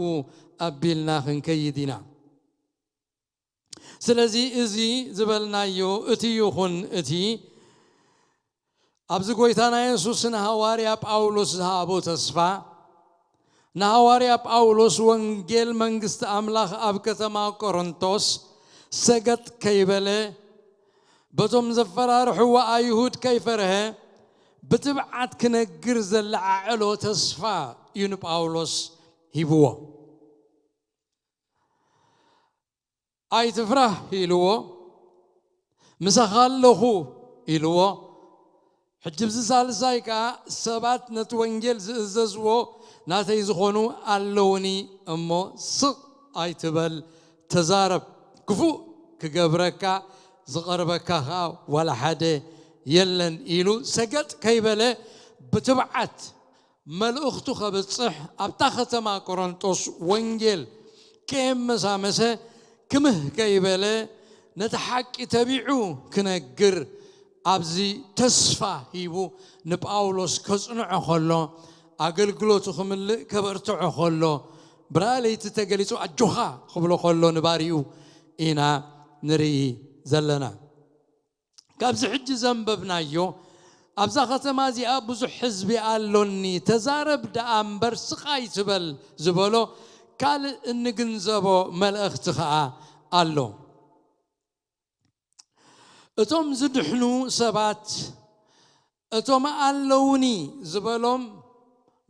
ኣቢልና ክንከይድ ኢና። ስለዚ እዚ ዝበልናዮ፣ እቲ ይኹን እቲ ኣብዚ ጎይታና የሱስ ንሃዋርያ ጳውሎስ ዝሃቦ ተስፋ፣ ንሃዋርያ ጳውሎስ ወንጌል መንግስቲ ኣምላኽ ኣብ ከተማ ቆሮንቶስ ሰገጥ ከይበለ፣ በቶም ዘፈራርሕዎ ኣይሁድ ከይፈርሀ፣ ብትብዓት ክነግር ዘለዓዕሎ ተስፋ እዩ ንጳውሎስ ሂብዎ። ኣይትፍራህ ኢልዎ፣ ምሳኻ ኣለኹ ኢልዎ። ሕጂ ብዚ ሳልሳይ ከኣ ሰባት ነቲ ወንጌል ዝእዘዝዎ ናተይ ዝኾኑ ኣለውኒ እሞ ስቕ ኣይትበል፣ ተዛረብ፣ ክፉእ ክገብረካ ዝቐርበካ ከኣ ዋላ ሓደ የለን ኢሉ ሰገጥ ከይበለ ብትብዓት መልእኽቱ ከብጽሕ ኣብታ ከተማ ቆሮንጦስ ወንጌል ከየመሳመሰ ክምህ ከይበለ ነቲ ሓቂ ተቢዑ ክነግር ኣብዚ ተስፋ ሂቡ ንጳውሎስ ከጽንዖ ከሎ ኣገልግሎቱ ክምልእ ከበርትዖ ከሎ ብራእይ ለይቲ ተገሊጹ ኣጆኻ ክብሎ ከሎ ንባሪኡ ኢና ንርኢ ዘለና። ካብዚ ሕጂ ዘንበብናዮ ኣብዛ ከተማ እዚኣ ብዙሕ ህዝቢ ኣሎኒ፣ ተዛረብ ደኣ እምበር ስቕ ኣይትበል ዝበሎ ካልእ እንግንዘቦ መልእኽቲ ኸኣ ኣሎ። እቶም ዝድሕኑ ሰባት እቶም ኣለውኒ ዝበሎም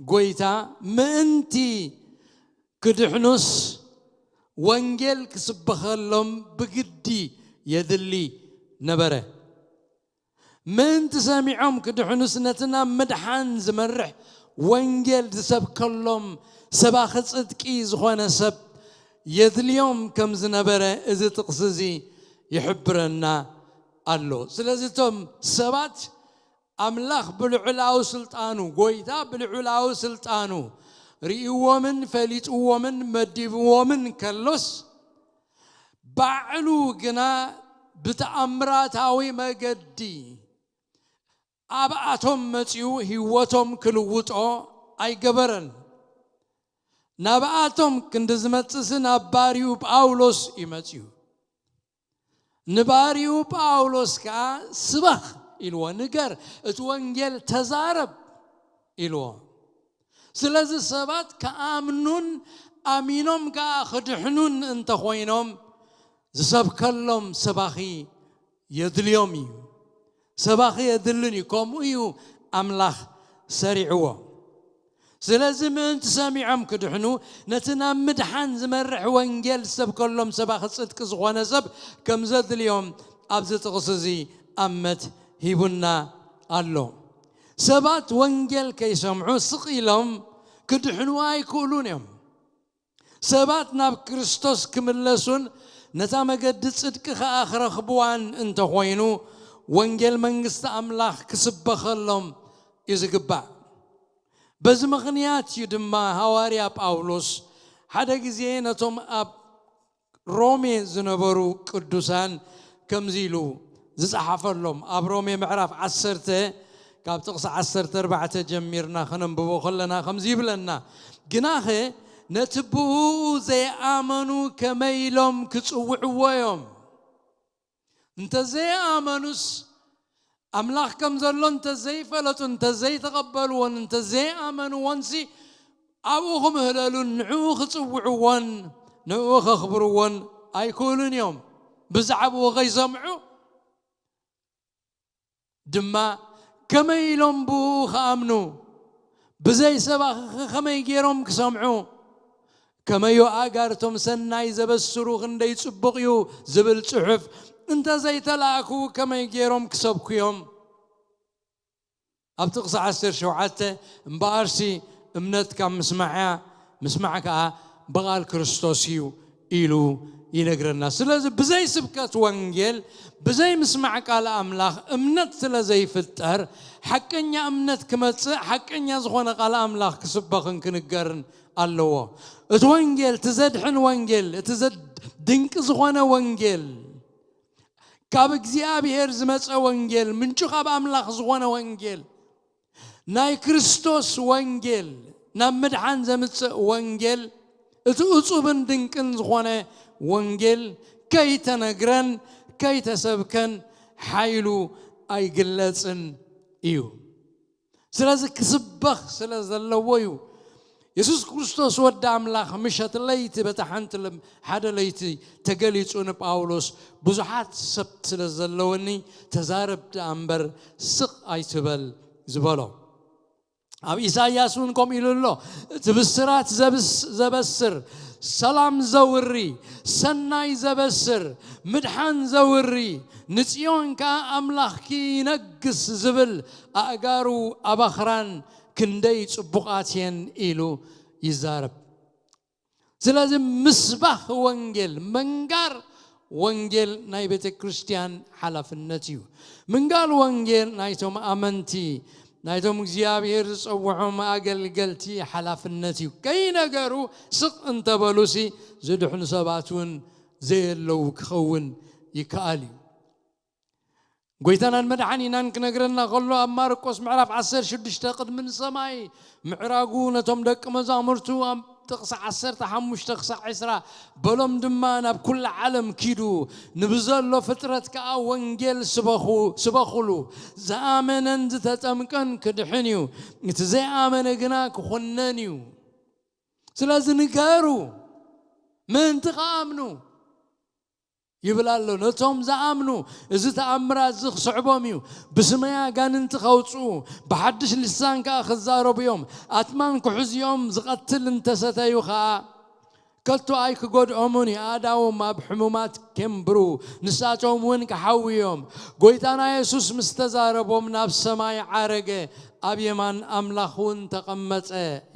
ጎይታ ምእንቲ ክድሕኑስ ወንጌል ክስበኸሎም ብግዲ የድሊ ነበረ። ምእንቲ ሰሚዖም ክድሕኑስ ነቲ ናብ ምድሓን ዝመርሕ ወንጌል ዝሰብከሎም ሰባኺ ጽድቂ ዝኾነ ሰብ የድልዮም ከም ዝነበረ እዚ ጥቕሲ እዚ ይሕብረና ኣሎ። ስለዚ እቶም ሰባት ኣምላኽ ብልዑላዊ ስልጣኑ፣ ጎይታ ብልዑላዊ ስልጣኑ ርእይዎምን ፈሊጥዎምን መዲብዎምን ከሎስ፣ ባዕሉ ግና ብተኣምራታዊ መገዲ ኣብኣቶም መጺኡ ህይወቶም ክልውጦ ኣይገበረን። ናብኣቶም ክንዲ ዝመጽእሲ ናብ ባሪኡ ጳውሎስ እዩ መጺኡ። ንባሪኡ ጳውሎስ ከኣ ስበኽ ኢልዎ፣ ንገር፣ እቲ ወንጌል ተዛረብ ኢልዎ። ስለዚ ሰባት ክኣምኑን ኣሚኖም ከኣ ክድሕኑን እንተኾይኖም ዝሰብከሎም ሰባኺ የድልዮም እዩ። ሰባኺ የድልን እዩ። ከምኡ እዩ ኣምላኽ ሰሪዕዎ። ስለዚ ምእንቲ ሰሚዖም ክድሕኑ ነቲ ናብ ምድሓን ዝመርሕ ወንጌል ዝሰብከሎም ሰባኺ ጽድቂ ዝኾነ ሰብ ከም ዘድልዮም ኣብዚ ጥቕሲ እዚ ኣመት ሂቡና ኣሎ። ሰባት ወንጌል ከይሰምዑ ስቕ ኢሎም ክድሕኑ ኣይክእሉን እዮም። ሰባት ናብ ክርስቶስ ክምለሱን ነታ መገዲ ጽድቂ ኸኣ ክረኽብዋን እንተኾይኑ ወንጌል መንግስቲ ኣምላኽ ክስበኸሎም እዩ ዝግባእ። በዚ ምኽንያት እዩ ድማ ሃዋርያ ጳውሎስ ሓደ ግዜ ነቶም ኣብ ሮሜ ዝነበሩ ቅዱሳን ከምዚ ኢሉ ዝጸሓፈሎም፣ ኣብ ሮሜ ምዕራፍ ዓሰርተ ካብ ጥቕሲ ዓሰርተ ኣርባዕተ ጀሚርና ከነንብቦ ከለና ከምዚ ይብለና፣ ግናኸ ነቲ ብእኡ ዘይኣመኑ ከመይ ኢሎም ክጽውዕዎ እዮም? እንተ ዘይኣመኑስ፣ ኣምላኽ ከም ዘሎ እንተ ዘይፈለጡ፣ እንተ ዘይተቐበልዎን እንተ ዘይኣመንዎንሲ፣ ኣብኡ ክምህለሉን ንዕኡ ክጽውዕዎን ንዕኡ ከኽብርዎን ኣይክእሉን እዮም። ብዛዕባኡ ከይሰምዑ ድማ ከመይ ኢሎም ብኡ ክኣምኑ? ብዘይ ሰባኺ ከመይ ገይሮም ክሰምዑ? ከመዮ ኣጋርቶም ሰናይ ዘበስሩ ክንደይ ጽቡቕ እዩ ዝብል ጽሑፍ እንተ ዘይተላእኩ ከመይ ገይሮም ክሰብኩ እዮም? ኣብ ጥቕሲ ዓሰርተ ሸውዓተ እምበኣርሲ እምነት ካብ ምስማዕ እያ፣ ምስማዕ ከኣ ብቓል ክርስቶስ እዩ ኢሉ ይነግረና። ስለዚ ብዘይ ስብከት ወንጌል፣ ብዘይ ምስማዕ ቃል ኣምላኽ እምነት ስለ ዘይፍጠር፣ ሓቀኛ እምነት ክመጽእ፣ ሓቀኛ ዝኾነ ቃል ኣምላኽ ክስበኽን ክንገርን ኣለዎ። እቲ ወንጌል፣ እቲ ዘድሕን ወንጌል፣ እቲ ዘድ-፣ ድንቂ ዝኾነ ወንጌል፣ ካብ እግዚኣብሔር ዝመጸ ወንጌል፣ ምንጩ ካብ ኣምላኽ ዝኾነ ወንጌል፣ ናይ ክርስቶስ ወንጌል፣ ናብ ምድሓን ዘምጽእ ወንጌል፣ እቲ እጹብን ድንቅን ዝኾነ ወንጌል ከይተነግረን ከይተሰብከን ሓይሉ ኣይግለጽን እዩ። ስለዚ ክስበኽ ስለ ዘለዎ እዩ። የሱስ ክርስቶስ ወዲ ኣምላኽ ምሸት ለይቲ በታ ሓንቲ ለም-፣ ሓደ ለይቲ ተገሊጹ ንጳውሎስ ብዙሓት ሰብ ስለ ዘለወኒ ተዛረብ ደኣ እምበር ስቕ ኣይትበል ዝበሎ። ኣብ ኢሳይያስ እውን ከምኡ ኢሉ ኣሎ። እቲ ብስራት ዘብስ-፣ ዘበስር፣ ሰላም ዘውሪ፣ ሰናይ ዘበስር፣ ምድሓን ዘውሪ፣ ንጽዮን ከኣ ኣምላኽኪ ይነግስ ዝብል ኣእጋሩ ኣብ ኣኽራን ክንደይ ጽቡቓት እየን ኢሉ ይዛረብ። ስለዚ ምስባኽ ወንጌል፣ መንጋር ወንጌል ናይ ቤተ ክርስቲያን ሓላፍነት እዩ። ምንጋር ወንጌል ናይቶም ኣመንቲ፣ ናይቶም እግዚኣብሔር ዝጸውዖም ኣገልገልቲ ሓላፍነት እዩ። ከይነገሩ ስቕ እንተበሉሲ ዝድሕኑ ሰባት እውን ዘየለዉ ክኸውን ይከኣል እዩ። ጎይታናን መድሓኒናን ክነግረና ከሎ ኣብ ማርቆስ ምዕራፍ ዓሰርተ ሽዱሽተ ቅድሚ ንሰማይ ምዕራጉ ነቶም ደቂ መዛሙርቱ ኣብ ጥቕሲ ዓሰርተ ሓሙሽተ ክሳዕ ዕስራ በሎም ድማ ናብ ኩላ ዓለም ኪዱ ንብዘሎ ፍጥረት ከኣ ወንጌል ስበኹ-፣ ስበኹሉ። ዝኣመነን ዝተጠምቀን ክድሕን እዩ፣ እቲ ዘይኣመነ ግና ክኹነን እዩ። ስለዚ ንገሩ ምእንቲ ከኣምኑ ይብል ኣሎ። ነቶም ዝኣምኑ እዚ ተኣምራት እዚ ክስዕቦም እዩ። ብስመይ ኣጋንንቲ ከውፅኡ፣ ብሓድሽ ልሳን ከኣ ክዛረቡ እዮም። ኣትማን ክሕዝዮም ዝቐትል እንተሰተዩ ከኣ ከቶ ኣይክጎድኦምን እዩ። ኣእዳዎም ኣብ ሕሙማት ኬንብሩ፣ ንሳቶም እውን ክሓውዩ እዮም። ጎይታና የሱስ ምስ ተዛረቦም ናብ ሰማይ ዓረገ፣ ኣብ የማን ኣምላኽ እውን ተቐመጠ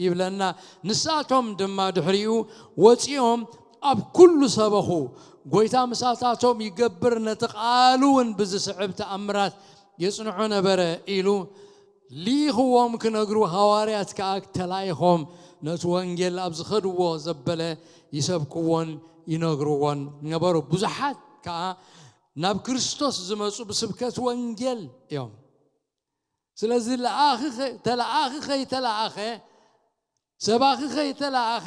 ይብለና። ንሳቶም ድማ ድሕሪኡ ወፂኦም ኣብ ኩሉ ሰበኹ። ጎይታ ምሳታቶም ይገብር፣ ነቲ ቃሉ እውን ብዝስዕብ ተኣምራት የጽንዖ ነበረ ኢሉ ልኢኽዎም ክነግሩ፣ ሃዋርያት ከኣ ተላኢኾም ነቲ ወንጌል ኣብ ዝኸድዎ ዘበለ ይሰብክዎን ይነግርዎን ነበሩ። ብዙሓት ከኣ ናብ ክርስቶስ ዝመጹ ብስብከት ወንጌል እዮም። ስለዚ ለኣኺ ኸ-፣ ተለኣኺ ኸይተለኣኸ፣ ሰባኺ ኸይተለኣኸ፣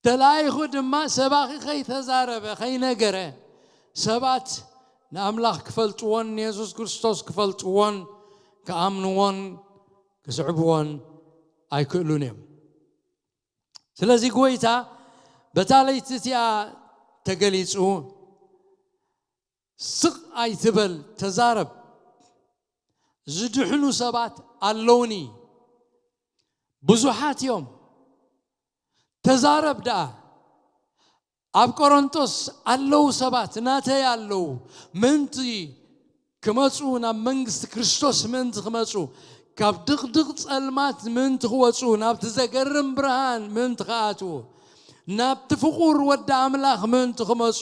ተላኢኹ ድማ ሰባኺ ኸይተዛረበ፣ ኸይነገረ፣ ሰባት ንኣምላኽ ክፈልጥዎን ንየሱስ ክርስቶስ ክፈልጥዎን ክኣምንዎን ክስዕብዎን ኣይክእሉን እዮም። ስለዚ ጎይታ በታ ለይቲ እቲኣ ተገሊጹ፣ ስቕ ኣይትበል፣ ተዛረብ። ዝድሕኑ ሰባት ኣለውኒ፣ ብዙሓት እዮም። ተዛረብ ደኣ። ኣብ ቆሮንቶስ ኣለዉ ሰባት፣ ናተይ ኣለዉ፣ ምእንቲ ክመጹ፣ ናብ መንግስቲ ክርስቶስ ምእንቲ ክመጹ፣ ካብ ድቕድቕ ጸልማት ምእንቲ ክወጹ፣ ናብቲ ዘገርም ብርሃን ምእንቲ ክኣትዉ፣ ናብቲ ፍቑር ወዲ ኣምላኽ ምእንቲ ክመጹ፣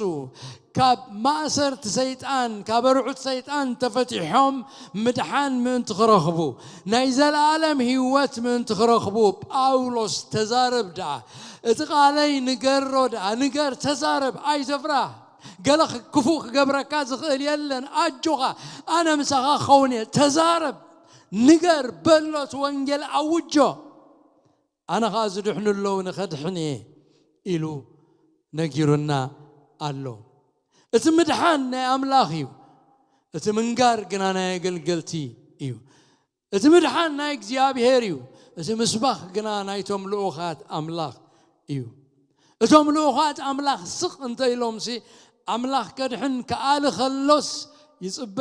ካብ ማእሰርቲ ሰይጣን፣ ካብ ኣርዑት ሰይጣን ተፈቲሖም ምድሓን ምእንቲ ክረኽቡ፣ ናይ ዘለኣለም ህይወት ምእንቲ ክረኽቡ፣ ጳውሎስ ተዛረብ ደኣ። እቲ ቃለይ ንገሮ ደኣ፣ ንገር፣ ተዛረብ፣ ኣይትፍራህ። ገለ ክ-፣ ክፉእ ክገብረካ ዝኽእል የለን። ኣጆኻ፣ ኣነ ምሳኻ ክኸውን እየ። ተዛረብ፣ ንገር፣ በሎ፣ እቲ ወንጌል ኣውጆ። ኣነ ኸኣ ዝድሕኑ ኣለዉ፣ ንኸድሕን እየ ኢሉ ነጊሩና ኣሎ። እቲ ምድሓን ናይ ኣምላኽ እዩ። እቲ ምንጋር ግና ናይ ኣገልገልቲ እዩ። እቲ ምድሓን ናይ እግዚኣብሔር እዩ። እቲ ምስባኽ ግና ናይቶም ልኡኻት ኣምላኽ እዩ። እቶም ልኡኻት ኣምላኽ ስቕ እንተ ኢሎምሲ፣ ኣምላኽ ከድሕን ክኣሊ ኸሎስ ይጽበ።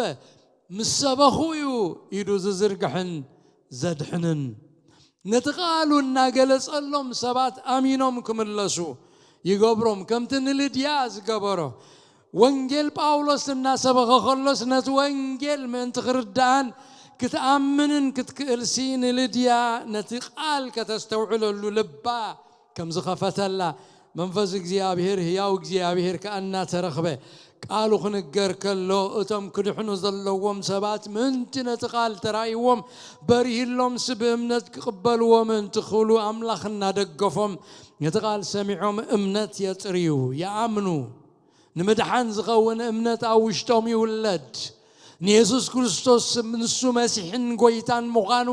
ምስ ሰበኹ እዩ ኢዱ ዝዝርግሕን ዘድሕንን። ነቲ ቃሉ እናገለጸሎም ሰባት ኣሚኖም ክምለሱ ይገብሮም፣ ከምቲ ንልድያ ዝገበሮ። ወንጌል ጳውሎስ እናሰበኸ ከሎስ ነቲ ወንጌል ምእንቲ ክርድኣን ክትኣምንን ክትክእልሲ ንልድያ ነቲ ቃል ከተስተውዕለሉ ልባ ከም ዝኸፈተላ መንፈስ እግዚኣብሔር፣ ህያው እግዚኣብሔር ከኣ እናተረኽበ ቃሉ ክንገር ከሎ፣ እቶም ክድሕኑ ዘለዎም ሰባት ምእንቲ ነቲ ቃል ተራእይዎም በሪህሎምሲ ብእምነት ክቕበልዎ ምእንቲ ክኽእሉ ኣምላኽ እናደገፎም ነቲ ቃል ሰሚዖም እምነት የጥርዩ፣ ይኣምኑ። ንምድሓን ዝኸውን እምነት ኣብ ውሽጦም ይውለድ። ንየሱስ ክርስቶስ ንሱ መሲሕን ጐይታን ምዃኑ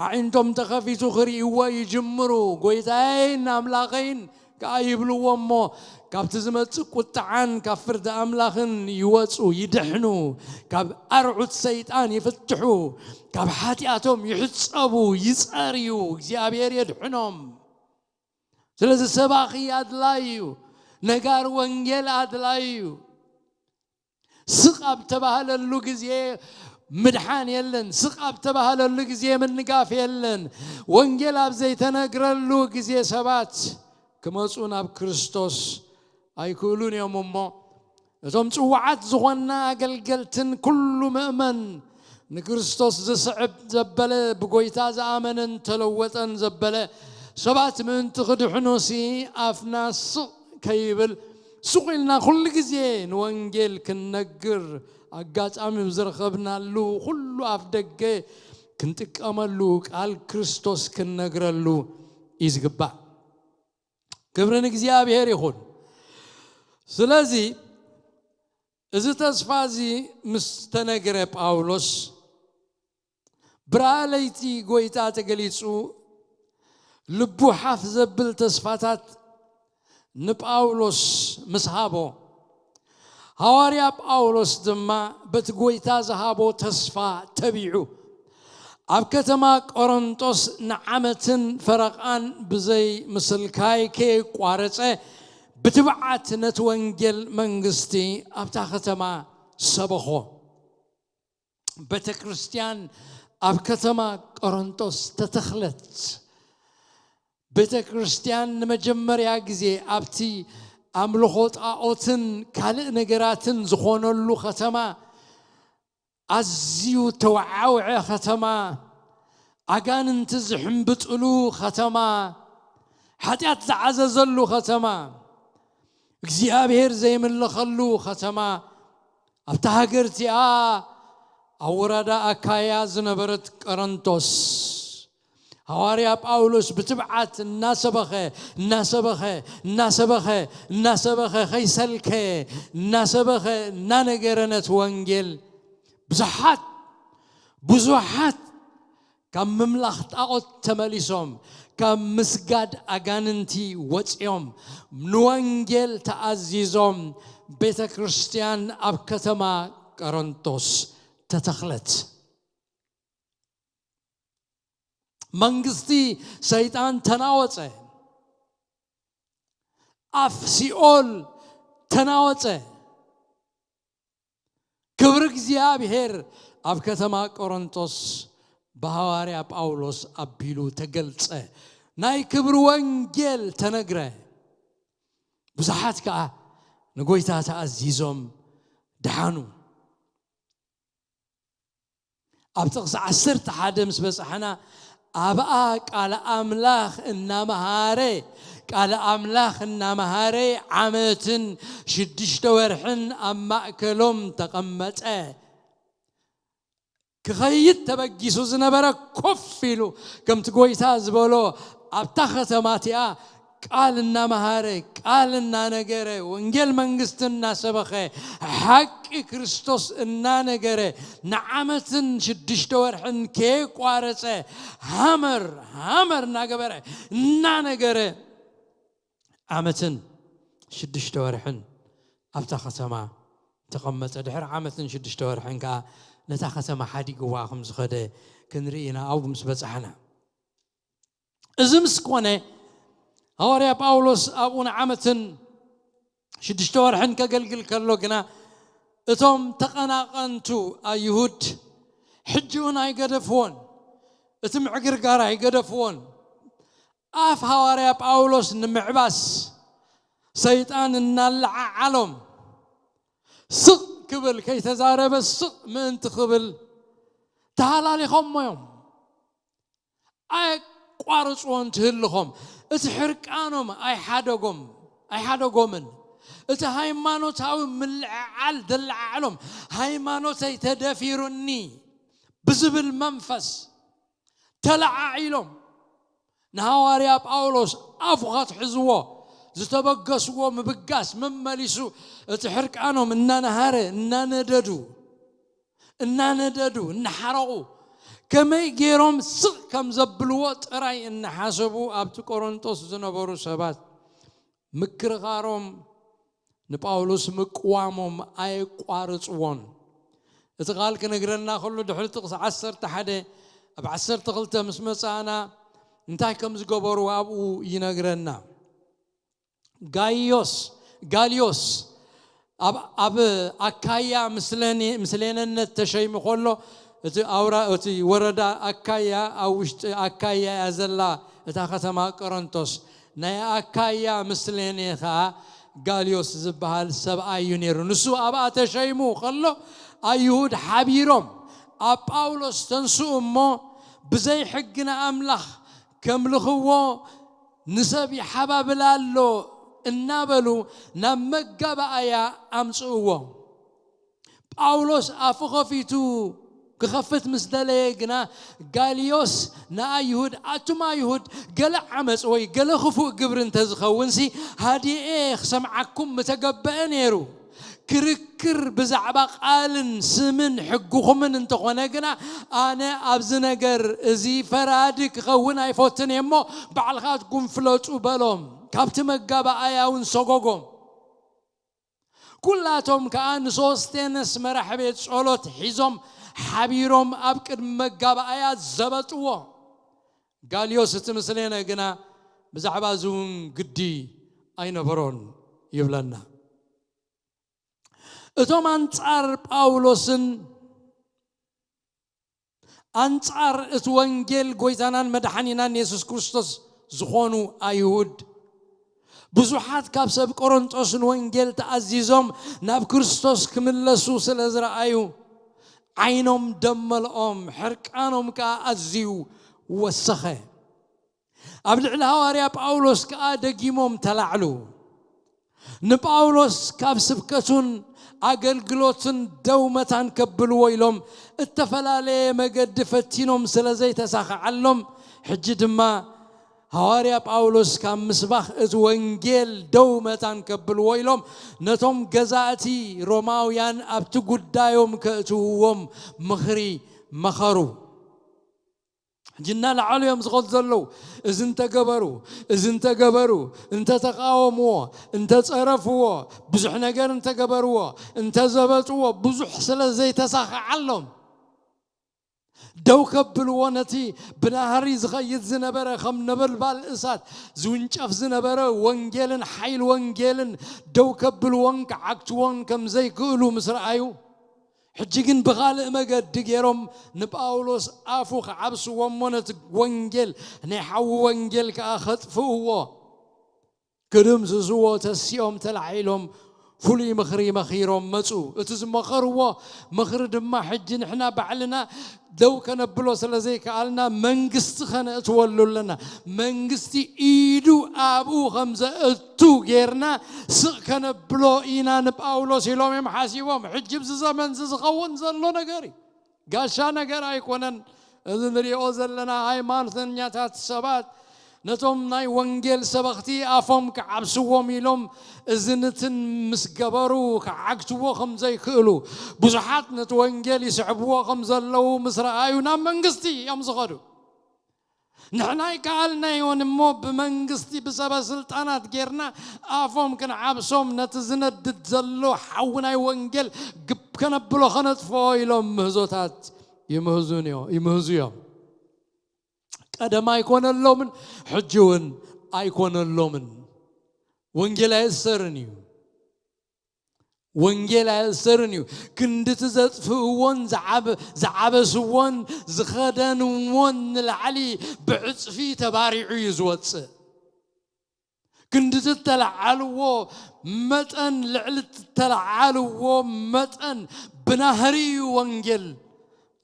ኣዒንቶም ተኸፊቱ ክርእይዎ ይጅምሩ። ጐይታየይን ኣምላኸይን ከኣ ይብልዎ እሞ፣ ካብቲ ዝመጽእ ቁጥዓን ካብ ፍርዲ ኣምላኽን ይወጹ፣ ይድሕኑ፣ ካብ ኣርዑት ሰይጣን ይፍትሑ፣ ካብ ሓጢኣቶም ይሕጸቡ፣ ይጸርዩ፣ እግዚኣብሔር የድሕኖም። ስለዚ ሰባኺ ኣድላይ እዩ። ነጋሪ ወንጌል ኣድላይ እዩ። ስቕ ኣብ ተባህለሉ ግዜ ምድሓን የለን። ስቕ ኣብ ተባህለሉ ግዜ ምንጋፍ የለን። ወንጌል ኣብ ዘይተነግረሉ ግዜ ሰባት ክመጹ ናብ ክርስቶስ ኣይክእሉን እዮም። እሞ እቶም ጽዋዓት ዝኾንና ኣገልገልትን ኩሉ ምእመን ንክርስቶስ ዝስዕብ ዘበለ ብጎይታ ዝኣመነን ተለወጠን ዘበለ ሰባት ምእንቲ ክድሕኑሲ ኣፍና ስቕ ከይብል ስቕ ኢልና ኩሉ ግዜ ንወንጌል ክንነግር ኣጋጣሚ ብዝረኸብናሉ ኩሉ ኣፍ ደገ ክንጥቀመሉ ቃል ክርስቶስ ክንነግረሉ እዩ ዝግባእ። ክብሪ ንእግዚኣብሔር ይኹን። ስለዚ እዚ ተስፋ እዚ ምስ ተነግረ ጳውሎስ ብርሃ ለይቲ ጎይታ ተገሊጹ ልቡ ሓፍ ዘብል ተስፋታት ንጳውሎስ ምስ ሃቦ፣ ሃዋርያ ጳውሎስ ድማ በቲ ጎይታ ዝሃቦ ተስፋ ተቢዑ ኣብ ከተማ ቆሮንጦስ ንዓመትን ፈረቓን ብዘይ ምስልካይ ከየቋረጸ ብትብዓት ነቲ ወንጌል መንግስቲ ኣብታ ከተማ ሰበኾ። ቤተ ክርስቲያን ኣብ ከተማ ቆሮንጦስ ተተኽለት። ቤተ ክርስቲያን ንመጀመርያ ግዜ ኣብቲ ኣምልኾ ጣኦትን ካልእ ነገራትን ዝኾነሉ ከተማ፣ ኣዝዩ ተወዓውዐ ከተማ፣ ኣጋንንቲ ዝሕምብጥሉ ከተማ፣ ሓጢኣት ዝዓዘዘሉ ከተማ፣ እግዚኣብሔር ዘይምለኸሉ ከተማ፣ ኣብታ ሃገር እቲኣ ኣብ ወረዳ ኣካያ ዝነበረት ቀረንቶስ፣ ሃዋርያ ጳውሎስ ብትብዓት እናሰበኸ፣ እናሰበኸ፣ እናሰበኸ፣ እናሰበኸ፣ ከይሰልከ፣ እናሰበኸ፣ እናነገረ ነቲ ወንጌል ብዙሓት፣ ብዙሓት ካብ ምምላኽ ጣዖት ተመሊሶም፣ ካብ ምስጋድ ኣጋንንቲ ወጺኦም፣ ንወንጌል ተኣዚዞም፣ ቤተ ክርስቲያን ኣብ ከተማ ቀረንቶስ ተተኽለት። መንግስቲ ሰይጣን ተናወጸ። ኣፍ ሲኦል ተናወጸ። ክብሪ እግዚኣብሔር ኣብ ከተማ ቆሮንቶስ ብሃዋርያ ጳውሎስ ኣቢሉ ተገልጸ። ናይ ክብሪ ወንጌል ተነግረ። ብዙሓት ከኣ ንጎይታ ተኣዚዞም ደሓኑ። ኣብ ጥቕሲ ዓሰርተ ሓደ ምስ በጻሕና፣ ኣብኣ ቃል ኣምላኽ እናመሃረ፣ ቃል ኣምላኽ እናመሃረ ዓመትን ሽዱሽተ ወርሕን ኣብ ማእከሎም ተቐመጠ። ክኸይድ ተበጊሱ ዝነበረ ኮፍ ኢሉ፣ ከምቲ ጎይታ ዝበሎ፣ ኣብታ ከተማ እቲኣ ቃል እናመሃረ፣ ቃል እናነገረ፣ ወንጌል መንግስቲ እናሰበኸ፣ ሓቂ ክርስቶስ እናነገረ፣ ንዓመትን ሽዱሽተ ወርሕን ከየቋረጸ፣ ሃመር ሃመር እናገበረ፣ እናነገረ፣ ዓመትን ሽዱሽተ ወርሕን ኣብታ ከተማ ተቐመጠ። ድሕሪ ዓመትን ሽዱሽተ ወርሕን ከኣ ነታ ከተማ ሓዲግዋ ከም ዝኸደ ክንርኢ ኢና፣ ኣብኡ ምስ በጻሕና። እዚ ምስ ኮነ፣ ሃዋርያ ጳውሎስ ኣብኡ ንዓመትን ሽዱሽተ ወርሕን ከገልግል ከሎ ግና፣ እቶም ተቐናቐንቱ ኣይሁድ ሕጂ እውን ኣይገደፍዎን፣ እቲ ምዕግርጋር ኣይገደፍዎን። ኣፍ ሃዋርያ ጳውሎስ ንምዕባስ ሰይጣን እናለዓዓሎም፣ ስቕ ክብል፣ ከይተዛረበ ስቕ ምእንቲ ክብል ተሃላሊኾሞ እዮም። ኣየቋርጽዎን ትህልኾም። እቲ ሕርቃኖም ኣይሓደጎም፣ ኣይሓደጎምን። እቲ ሃይማኖታዊ ምልዕዓል ደለዓዕሎም፣ ሃይማኖተይ ተደፊሩኒ ብዝብል መንፈስ ተለዓዒሎም፣ ንሃዋርያ ጳውሎስ ኣፉ ከትሕዝዎ ዝተበገስዎ ምብጋስ መመሊሱ፣ እቲ ሕርቃኖም እናነሃረ፣ እናነደዱ እናነደዱ እናሓረቑ፣ ከመይ ገይሮም ስቕ ከም ዘብልዎ ጥራይ እናሓሰቡ፣ ኣብቲ ቆሮንቶስ ዝነበሩ ሰባት ምክርኻሮም፣ ንጳውሎስ ምቅዋሞም ኣየቋርጽዎን። እቲ ቃል ክነግረና ከሎ፣ ድሕሪ ጥቕሲ ዓሰርተ ሓደ፣ ኣብ ዓሰርተ ክልተ ምስ መጻእና፣ እንታይ ከም ዝገበሩ ኣብኡ ይነግረና። ጋይዮስ ጋልዮስ ኣብ ኣብ ኣካያ ምስለኔ ምስሌነነት ተሸይሙ ከሎ፣ እቲ ኣውራ እቲ ወረዳ ኣካያ፣ ኣብ ውሽጢ ኣካያ እያ ዘላ እታ ከተማ ቆሮንቶስ። ናይ ኣካያ ምስሌኔ ኸኣ ጋልዮስ ዝበሃል ሰብኣይ እዩ ነይሩ። ንሱ ኣብኣ ተሸይሙ ከሎ፣ ኣይሁድ ሓቢሮም ኣብ ጳውሎስ ተንስኡ እሞ፣ ብዘይ ሕጊ ንኣምላኽ ከምልኽዎ ንሰብ ይሓባብል ኣሎ እናበሉ ናብ መጋባኣያ ኣምጽእዎ። ጳውሎስ ኣፉ ኸፊቱ ክኸፍት ምስ ደለየ ግና፣ ጋልዮስ ንኣይሁድ፣ ኣቱም ኣይሁድ፣ ገለ ዓመጽ ወይ ገለ ክፉእ ግብሪ እንተ ዝኸውንሲ፣ ሃዲኤ ክሰምዓኩም ምተገበአ ነይሩ። ክርክር ብዛዕባ ቃልን ስምን ሕግኹምን እንተኾነ ግና፣ ኣነ ኣብዚ ነገር እዚ ፈራዲ ክኸውን ኣይፈትን እየ እሞ፣ ባዕልኻትኩም ፍለጡ በሎም። ካብቲ መጋባኣያ እውን ሰጎጎም። ኩላቶም ከኣ ንሶስቴነስ መራሕ ቤት ጸሎት ሒዞም ሓቢሮም ኣብ ቅድሚ መጋባኣያ ዘበጥዎ። ጋልዮስ እቲ ምስሌነ ግና ብዛዕባ እዚ እውን ግዲ ኣይነበሮን ይብለና። እቶም ኣንጻር ጳውሎስን ኣንጻር እቲ ወንጌል ጎይታናን መድሓኒናን የሱስ ክርስቶስ ዝኾኑ ኣይሁድ፣ ብዙሓት ካብ ሰብ ቆሮንጦስ ንወንጌል ተኣዚዞም ናብ ክርስቶስ ክምለሱ ስለ ዝረኣዩ፣ ዓይኖም ደም መልኦም፣ ሕርቃኖም ከኣ ኣዝዩ ወሰኸ። ኣብ ልዕሊ ሃዋርያ ጳውሎስ ከኣ ደጊሞም ተላዕሉ። ንጳውሎስ ካብ ስብከቱን ኣገልግሎትን ደው መታን ከብልዎ ኢሎም እተፈላለየ መገዲ ፈቲኖም ስለ ዘይተሳኽዓሎም፣ ሕጂ ድማ ሃዋርያ ጳውሎስ ካብ ምስባኽ እቲ ወንጌል ደው መታን ከብልዎ ኢሎም ነቶም ገዛእቲ ሮማውያን ኣብቲ ጉዳዮም ከእትውዎም ምኽሪ መኸሩ። ሕጂ እናለዓሉ እዮም ዝኸዱ ዘለዉ። እዚ እንተገበሩ፣ እዚ እንተገበሩ፣ እንተተቃወምዎ፣ እንተጸረፍዎ፣ ብዙሕ ነገር እንተገበርዎ፣ እንተዘበጥዎ፣ ብዙሕ ስለ ዘይተሳኽዓሎም፣ ደው ከብልዎ፣ ነቲ ብናህሪ ዝኸይድ ዝነበረ፣ ከም ነበልባል እሳት ዝውንጨፍ ዝነበረ ወንጌልን ሓይሊ ወንጌልን ደው ከብልዎን ክዓግትዎን ከም ዘይክእሉ ምስ ረኣዩ፣ ሕጂ ግን ብኻልእ መገዲ ገይሮም ንጳውሎስ ኣፉ ክዓብስዎ እሞ ነቲ ወንጌል፣ ናይ ሓዊ ወንጌል ከኣ ከጥፍእዎ፣ ክድምስስዎ ተሲኦም ተላዒሎም ፍሉይ ምኽሪ መኺሮም መጹ። እቲ ዝመኸርዎ ምኽሪ ድማ ሕጂ ንሕና ባዕልና ደው ከነብሎ ስለ ዘይከኣልና መንግስቲ ከነእትወሉ ኣለና። መንግስቲ ኢዱ ኣብኡ ከም ዘእቱ ጌርና ስቕ ከነብሎ ኢና ንጳውሎስ ኢሎም እዮም ሓሲቦም። ሕጂ ኣብዚ ዘመን እዚ ዝኸውን ዘሎ ነገር እዩ። ጋሻ ነገር ኣይኮነን። እዚ ንሪኦ ዘለና ሃይማኖተኛታት ሰባት ነቶም ናይ ወንጌል ሰበኽቲ ኣፎም ክዓብስዎም ኢሎም እዝንትን ምስ ገበሩ ክዓግትዎ ከም ዘይክእሉ፣ ብዙሓት ነቲ ወንጌል ይስዕብዎ ከም ዘለዉ ምስ ረኣዩ ናብ መንግስቲ እዮም ዝኸዱ። ንሕና ኣይከኣልናዮን እሞ ብመንግስቲ ብሰበ ስልጣናት ጌርና ኣፎም ክንዓብሶም፣ ነቲ ዝነድድ ዘሎ ሓዊ ናይ ወንጌል ግብ ከነብሎ ከነጥፍኦ ኢሎም ምህዞታት ይምህዙን እዮ-፣ ይምህዙ እዮም። ቀደም ኣይኮነሎምን፣ ሕጂ እውን ኣይኮነሎምን። ወንጌል ኣየእሰርን እዩ። ወንጌል ኣየእሰርን እዩ። ክንድቲ ዘጥፍእዎን ዝዓበ-፣ ዝዓበስዎን ዝኸደንዎን ንላዕሊ ብዕጽፊ ተባሪዑ እዩ ዝወጽእ። ክንድቲ እተለዓልዎ መጠን፣ ልዕሊ እተለዓልዎ መጠን ብናህሪ እዩ ወንጌል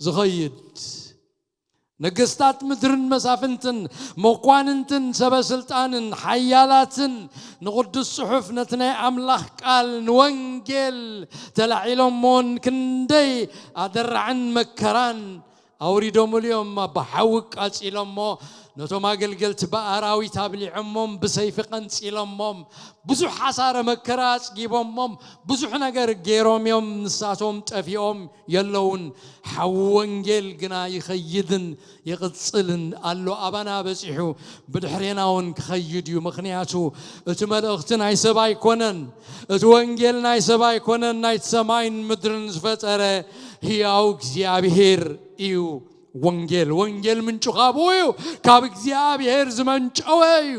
ዝኸይድ። ነገስታት ምድርን መሳፍንትን፣ መኳንንትን ሰበ ስልጣንን ሓያላትን ንቕዱስ ጽሑፍ፣ ነቲ ናይ ኣምላኽ ቃል፣ ንወንጌል ተላዒሎሞን ክንደይ ኣደራዕን መከራን ኣውሪዶምሉ እዮም፣ ብሓዊ ኣቃጺሎሞ፣ ነቶም ኣገልገልቲ ብኣራዊት ኣብሊዖሞም፣ ብሰይፊ ቀንጺሎሞም፣ ብዙሕ ሓሳረ መከራ ኣጽጊቦሞም፣ ብዙሕ ነገር ገይሮም እዮም። ንሳቶም ጠፊኦም የለውን። ሓዊ ወንጌል ግና ይኸይድን ይቕጽልን ኣሎ። ኣባና በጺሑ ብድሕሬና እውን ክኸይድ እዩ። ምኽንያቱ እቲ መልእኽቲ ናይ ሰብ ኣይኮነን። እቲ ወንጌል ናይ ሰብ ኣይኮነን። ናይቲ ሰማይን ምድርን ዝፈጠረ ህያው እግዚኣብሔር እዩ። ወንጌል፣ ወንጌል ምንጩ ካብኡ እዩ። ካብ እግዚኣብሔር ዝመንጨወ እዩ።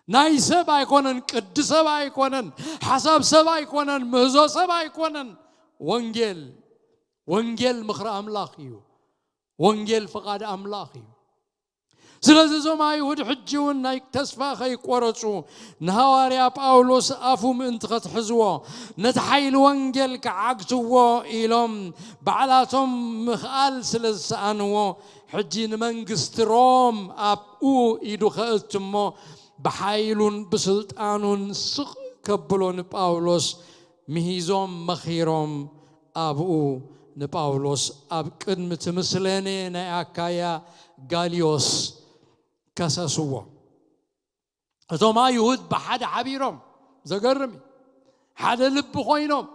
ናይ ሰብ ኣይኮነን፣ ቅዲ ሰብ ኣይኮነን፣ ሓሳብ ሰብ ኣይኮነን፣ ምህዞ ሰብ ኣይኮነን። ወንጌል፣ ወንጌል ምኽሪ ኣምላኽ እዩ። ወንጌል ፍቓድ ኣምላኽ እዩ። ስለዚ እዞም ኣይሁድ ሕጂ እውን ናይ ተስፋ ከይቆረጹ ንሃዋርያ ጳውሎስ ኣፉ ምእንቲ ከትሕዝዎ፣ ነቲ ሓይሊ ወንጌል ክዓግትዎ ኢሎም ባዕላቶም ምኽኣል ስለ ዝሰኣንዎ፣ ሕጂ ንመንግስቲ ሮም ኣብኡ ኢዱ ከእትሞ ብሓይሉን ብስልጣኑን ስቕ ከብሎ ንጳውሎስ ምሂዞም መኺሮም ኣብኡ ንጳውሎስ ኣብ ቅድሚ እቲ ምስሌኔ ናይ ኣካያ ጋልዮስ ከሰስዎ። እቶም ኣይሁድ ብሓደ ሓቢሮም፣ ዘገርም እዩ፣ ሓደ ልቢ ኮይኖም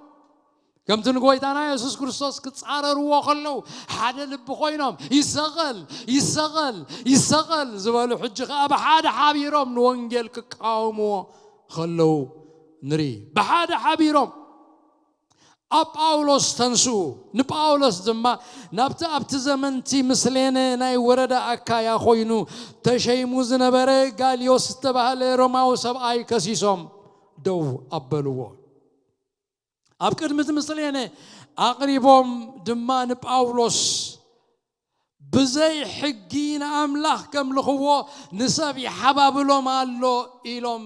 ከምቲ ንጎይታና የሱስ ክርስቶስ ክጻረርዎ ከለዉ ሓደ ልቢ ኮይኖም ይሰቐል ይሰቐል ይሰቐል ዝበሉ ሕጂ ከኣ ብሓደ ሓቢሮም ንወንጌል ክቃወምዎ ከለዉ ንርኢ። ብሓደ ሓቢሮም ኣብ ጳውሎስ ተንስኡ። ንጳውሎስ ድማ ናብቲ ኣብቲ ዘመንቲ ምስሌነ ናይ ወረዳ ኣካያ ኮይኑ ተሸይሙ ዝነበረ ጋልዮስ ዝተባህለ ሮማዊ ሰብኣይ ከሲሶም ደው ኣበልዎ። ኣብ ቅድሚ እቲ ምስሌነ ኣቕሪቦም ድማ ንጳውሎስ ብዘይ ሕጊ ንኣምላኽ ከምልኽዎ ንሰብ ይሓባብሎም ኣሎ ኢሎም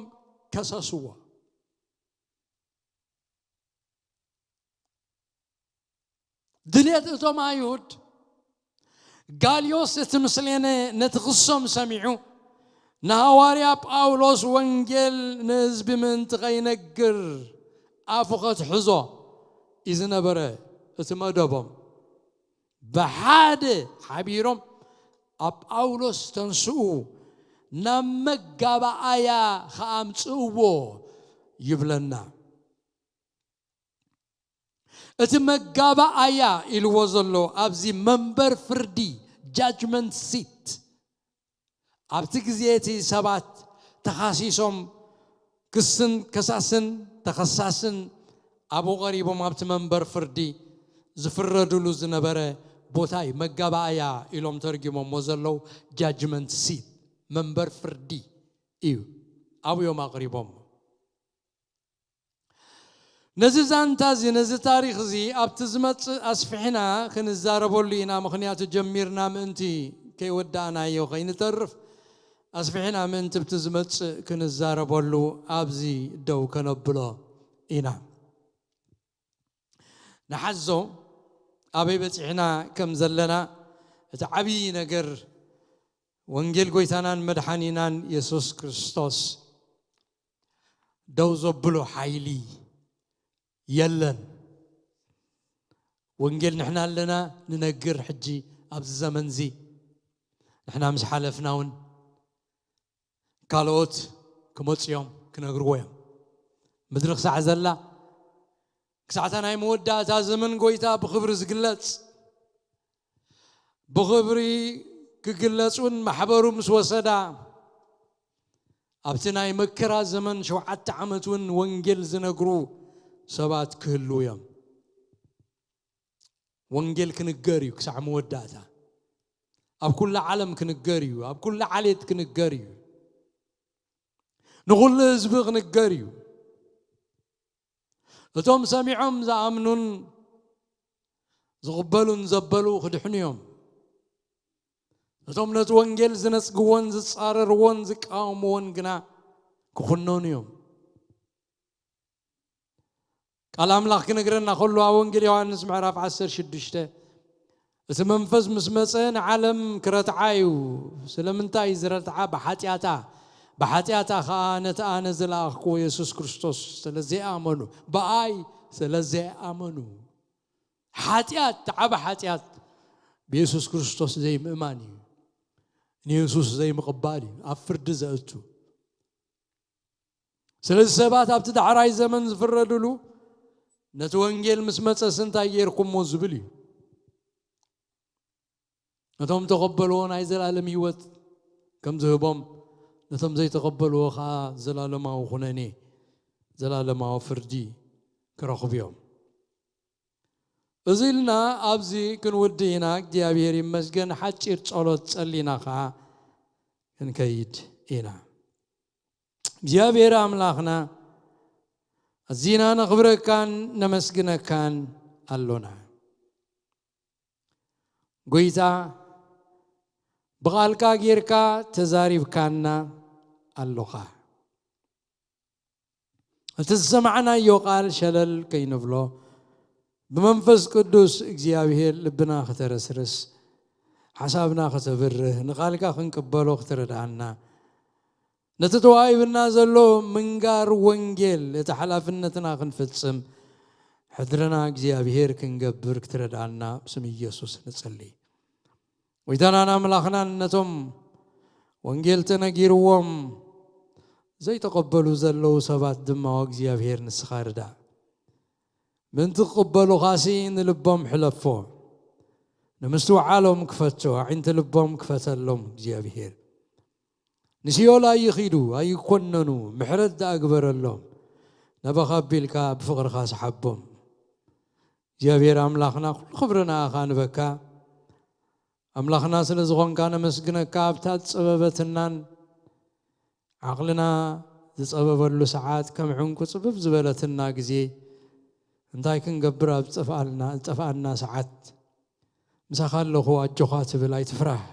ከሰስዎ። ድሌት እቶም ኣይሁድ፣ ጋልዮስ እቲ ምስሌነ ነቲ ክሶም ሰሚዑ ንሃዋርያ ጳውሎስ ወንጌል ንህዝቢ ምእንቲ ከይነግር ኣፉ ከትሕዞ እዩ ዝነበረ እቲ መደቦም። ብሓደ ሓቢሮም ኣብ ጳውሎስ ተንስኡ፣ ናብ መጋባኣያ ከኣምጽእዎ ይብለና። እቲ መጋባኣያ ኢልዎ ዘሎ ኣብዚ መንበር ፍርዲ፣ ጃጅመንት ሲት፣ ኣብቲ ግዜ እቲ ሰባት ተኻሲሶም ክስን ከሳስን ተኸሳስን ኣብኡ ቀሪቦም ኣብቲ መንበር ፍርዲ ዝፍረድሉ ዝነበረ ቦታ እዩ። መጋባእያ ኢሎም ተርጊሞሞ ዘለዉ ጃጅመንት ሲት፣ መንበር ፍርዲ እዩ። ኣብኡ እዮም ኣቕሪቦሞ። ነዚ ዛንታ እዚ፣ ነዚ ታሪኽ እዚ ኣብቲ ዝመጽእ ኣስፊሕና ክንዛረበሉ ኢና። ምኽንያቱ ጀሚርና ምእንቲ ከይወዳእናዮ ከይንተርፍ ኣስፊሕና ምእንቲ ብቲ ዝመጽእ ክንዛረበሉ ኣብዚ ደው ከነብሎ ኢና። ንሓዞ ኣበይ በጺሕና ከም ዘለና። እቲ ዓብዪ ነገር ወንጌል ጎይታናን መድሓኒናን የሱስ ክርስቶስ ደው ዘብሎ ሓይሊ የለን። ወንጌል ንሕና ኣለና ንነግር። ሕጂ ኣብዚ ዘመን እዚ ንሕና ምስ ሓለፍና እውን ካልኦት ክመጹ እዮም፣ ክነግርዎ እዮም። ምድሪ ክሳዕ ዘላ፣ ክሳዕታ ናይ መወዳእታ ዘመን ጎይታ ብኽብሪ ዝግለጽ፣ ብኽብሪ ክግለጽ እውን ማሕበሩ ምስ ወሰዳ፣ ኣብቲ ናይ መከራ ዘመን ሸውዓተ ዓመት እውን ወንጌል ዝነግሩ ሰባት ክህልዉ እዮም። ወንጌል ክንገር እዩ ክሳዕ መወዳእታ። ኣብ ኩላ ዓለም ክንገር እዩ። ኣብ ኩላ ዓሌት ክንገር እዩ። ንኹሉ ህዝቢ ክንገር እዩ። እቶም ሰሚዖም ዝኣምኑን ዝቕበሉን ዘበሉ ክድሕኑ እዮም። እቶም ነቲ ወንጌል ዝነጽግዎን ዝጻረርዎን ዝቃወምዎን ግና ክኹነኑ እዮም። ቃል ኣምላኽ ክነግረና ከሎ ኣብ ወንጌል ዮሃንስ ምዕራፍ ዓሰርተ ሽዱሽተ፣ እቲ መንፈስ ምስ መጸ ንዓለም ክረትዓ እዩ። ስለምንታይ እዩ ዝረትዓ? ብሓጢኣታ፣ ብሓጢኣታ ኸኣ ነቲ ኣነ ዝለኣኽክዎ የሱስ ክርስቶስ ስለ ዘይኣመኑ፣ ብኣይ ስለ ዘይኣመኑ። ሓጢኣት፣ ዓቢ ሓጢኣት ብየሱስ ክርስቶስ ዘይምእማን እዩ። ንየሱስ ዘይምቕባል እዩ ኣብ ፍርዲ ዘእቱ። ስለዚ ሰባት ኣብቲ ዳሕራይ ዘመን ዝፍረድሉ ነቲ ወንጌል ምስ መጸስ እንታይ ጌርኩሞ ዝብል እዩ። ነቶም ተቐበልዎ ናይ ዘላለም ህይወት ከም ዝህቦም፣ ነቶም ዘይተቐበልዎ ኸዓ ዘላለማዊ ኩነኔ፣ ዘላለማዊ ፍርዲ ክረኽቡ እዮም። እዚ ኢልና ኣብዚ ክንውድእ ኢና። እግዚኣብሔር ይመስገን። ሓጺር ጸሎት ጸሊና ኸዓ ክንከይድ ኢና። እግዚኣብሔር ኣምላኽና፣ ኣዚና ነኽብረካን ነመስግነካን ኣሎና። ጎይታ፣ ብቓልካ ጌርካ ተዛሪብካና ኣሎኻ። እቲ ዝሰማዕናዮ ቃል ሸለል ከይንብሎ፣ ብመንፈስ ቅዱስ እግዚኣብሔር ልብና ከተረስርስ፣ ሓሳብና ከተብርህ፣ ንቓልካ ክንቅበሎ ክትረድኣና፣ ነቲ ተዋሂብና ዘሎ ምንጋር ወንጌል እቲ ሓላፍነትና ክንፍጽም፣ ሕድርና እግዚኣብሔር ክንገብር ክትረድኣና ብስም ኢየሱስ ንጸሊ። ጎይታናን ኣምላኽናን፣ ነቶም ወንጌል ተነጊርዎም ዘይተቐበሉ ዘለዉ ሰባት ድማ፣ እግዚኣብሔር ንስኻ ርዳእ። ምእንቲ ክቕበሉኻሲ ንልቦም ሕለፎ፣ ንምስትውዓሎም ክፈቶ፣ ኣዒንቲ ልቦም ክፈተሎም እግዚኣብሔር። ንሲኦል ኣይኺዱ፣ ኣይኮነኑ፣ ምሕረት ደኣ ግበረሎም። ናባኻ ኣቢልካ ብፍቕርኻ ሰሓቦም። እግዚኣብሔር ኣምላኽና፣ ኩሉ ክብሪ ንኣኻ ንበካ። ኣምላኽና ስለ ዝኾንካ ነመስግነካ። ኣብታ ዝጸበበትናን ዓቕልና ዝጸበበሉ ሰዓት፣ ከም ዕንቁ ጽብብ ዝበለትና ግዜ፣ እንታይ ክንገብር ኣብ ዝጠፍኣልና፣ ዝጠፍኣና ሰዓት፣ ምሳኻ ኣለኹ ኣጆኻ ትብል፣ ኣይትፍራህ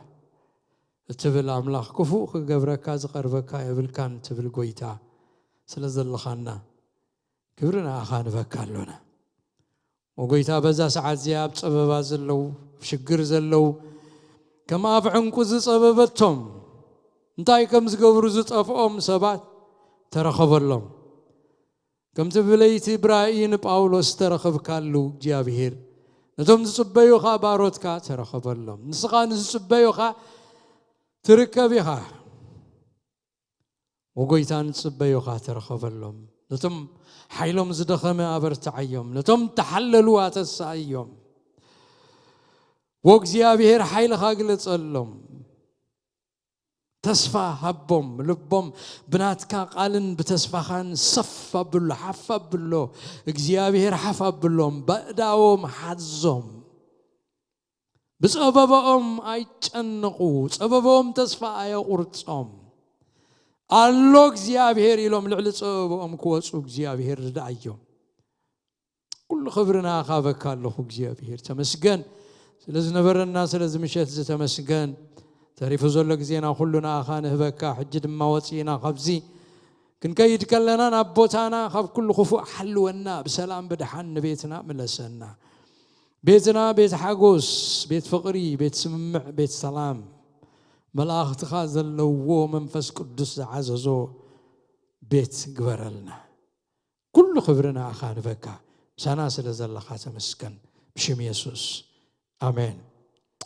እትብል ኣምላኽ፣ ክፉእ ክገብረካ ዝቐርበካ የብልካን ትብል ጎይታ ስለ ዘለኻና፣ ክብሪ ንኣኻ ንበካ ኣሎና። ወጎይታ፣ በዛ ሰዓት እዚኣ ኣብ ጸበባ ዘለዉ፣ ኣብ ሽግር ዘለዉ፣ ከም ኣፍ ዕንቁ ዝጸበበቶም፣ እንታይ ከም ዝገብሩ ዝጠፍኦም ሰባት ተረኸበሎም። ከምቲ ብለይቲ ብራእይ ንጳውሎስ ተረኸብካሉ እግዚኣብሔር፣ ነቶም ዝጽበዩኻ ባሮትካ ተረኸበሎም። ንስኻ ንዝጽበዩኻ ትርከብ ኢኻ። ወጎይታ ንጽበዩኻ ተረኸበሎም። ነቶም ሓይሎም ዝደኸመ ኣበርትዓዮም። ነቶም ተሓለሉ ኣተስኣዮም። ወእግዚኣብሔር ሓይልኻ ግለጸሎም። ተስፋ ሃቦም። ልቦም ብናትካ ቃልን ብተስፋኻን ሰፍ ኣብሎ፣ ሓፍ ኣብሎ። እግዚኣብሔር ሓፍ ኣብሎም። በእዳዎም ሓዞም። ብጸበባኦም ኣይጨነቑ፣ ጸበባኦም ተስፋ ኣየቑርጾም። ኣሎ እግዚኣብሔር ኢሎም ልዕሊ ጸበባኦም ክወጹ እግዚኣብሔር ርድኣዮም። ኩሉ ክብሪ ንኣኻ በካ ኣለኹ እግዚኣብሔር። ተመስገን ስለ ዝነበረና ስለዚ ምሸት እዚ ተመስገን። ተሪፉ ዘሎ ግዜና ኩሉ ንኣኻ ንህበካ። ሕጂ ድማ ወጺእና ካብዚ ክንከይድ ከለና ናብ ቦታና ካብ ኩሉ ክፉእ ሓልወና፣ ብሰላም ብድሓን ንቤትና ምለሰና። ቤትና ቤት ሓጎስ፣ ቤት ፍቕሪ፣ ቤት ስምምዕ፣ ቤት ሰላም፣ መላእኽትኻ ዘለውዎ መንፈስ ቅዱስ ዝዓዘዞ ቤት ግበረልና። ኩሉ ክብሪ ንኣኻ ንበካ። ምሳና ስለ ዘለኻ ተመስገን። ብሽም የሱስ ኣሜን።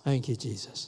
Thank you Jesus.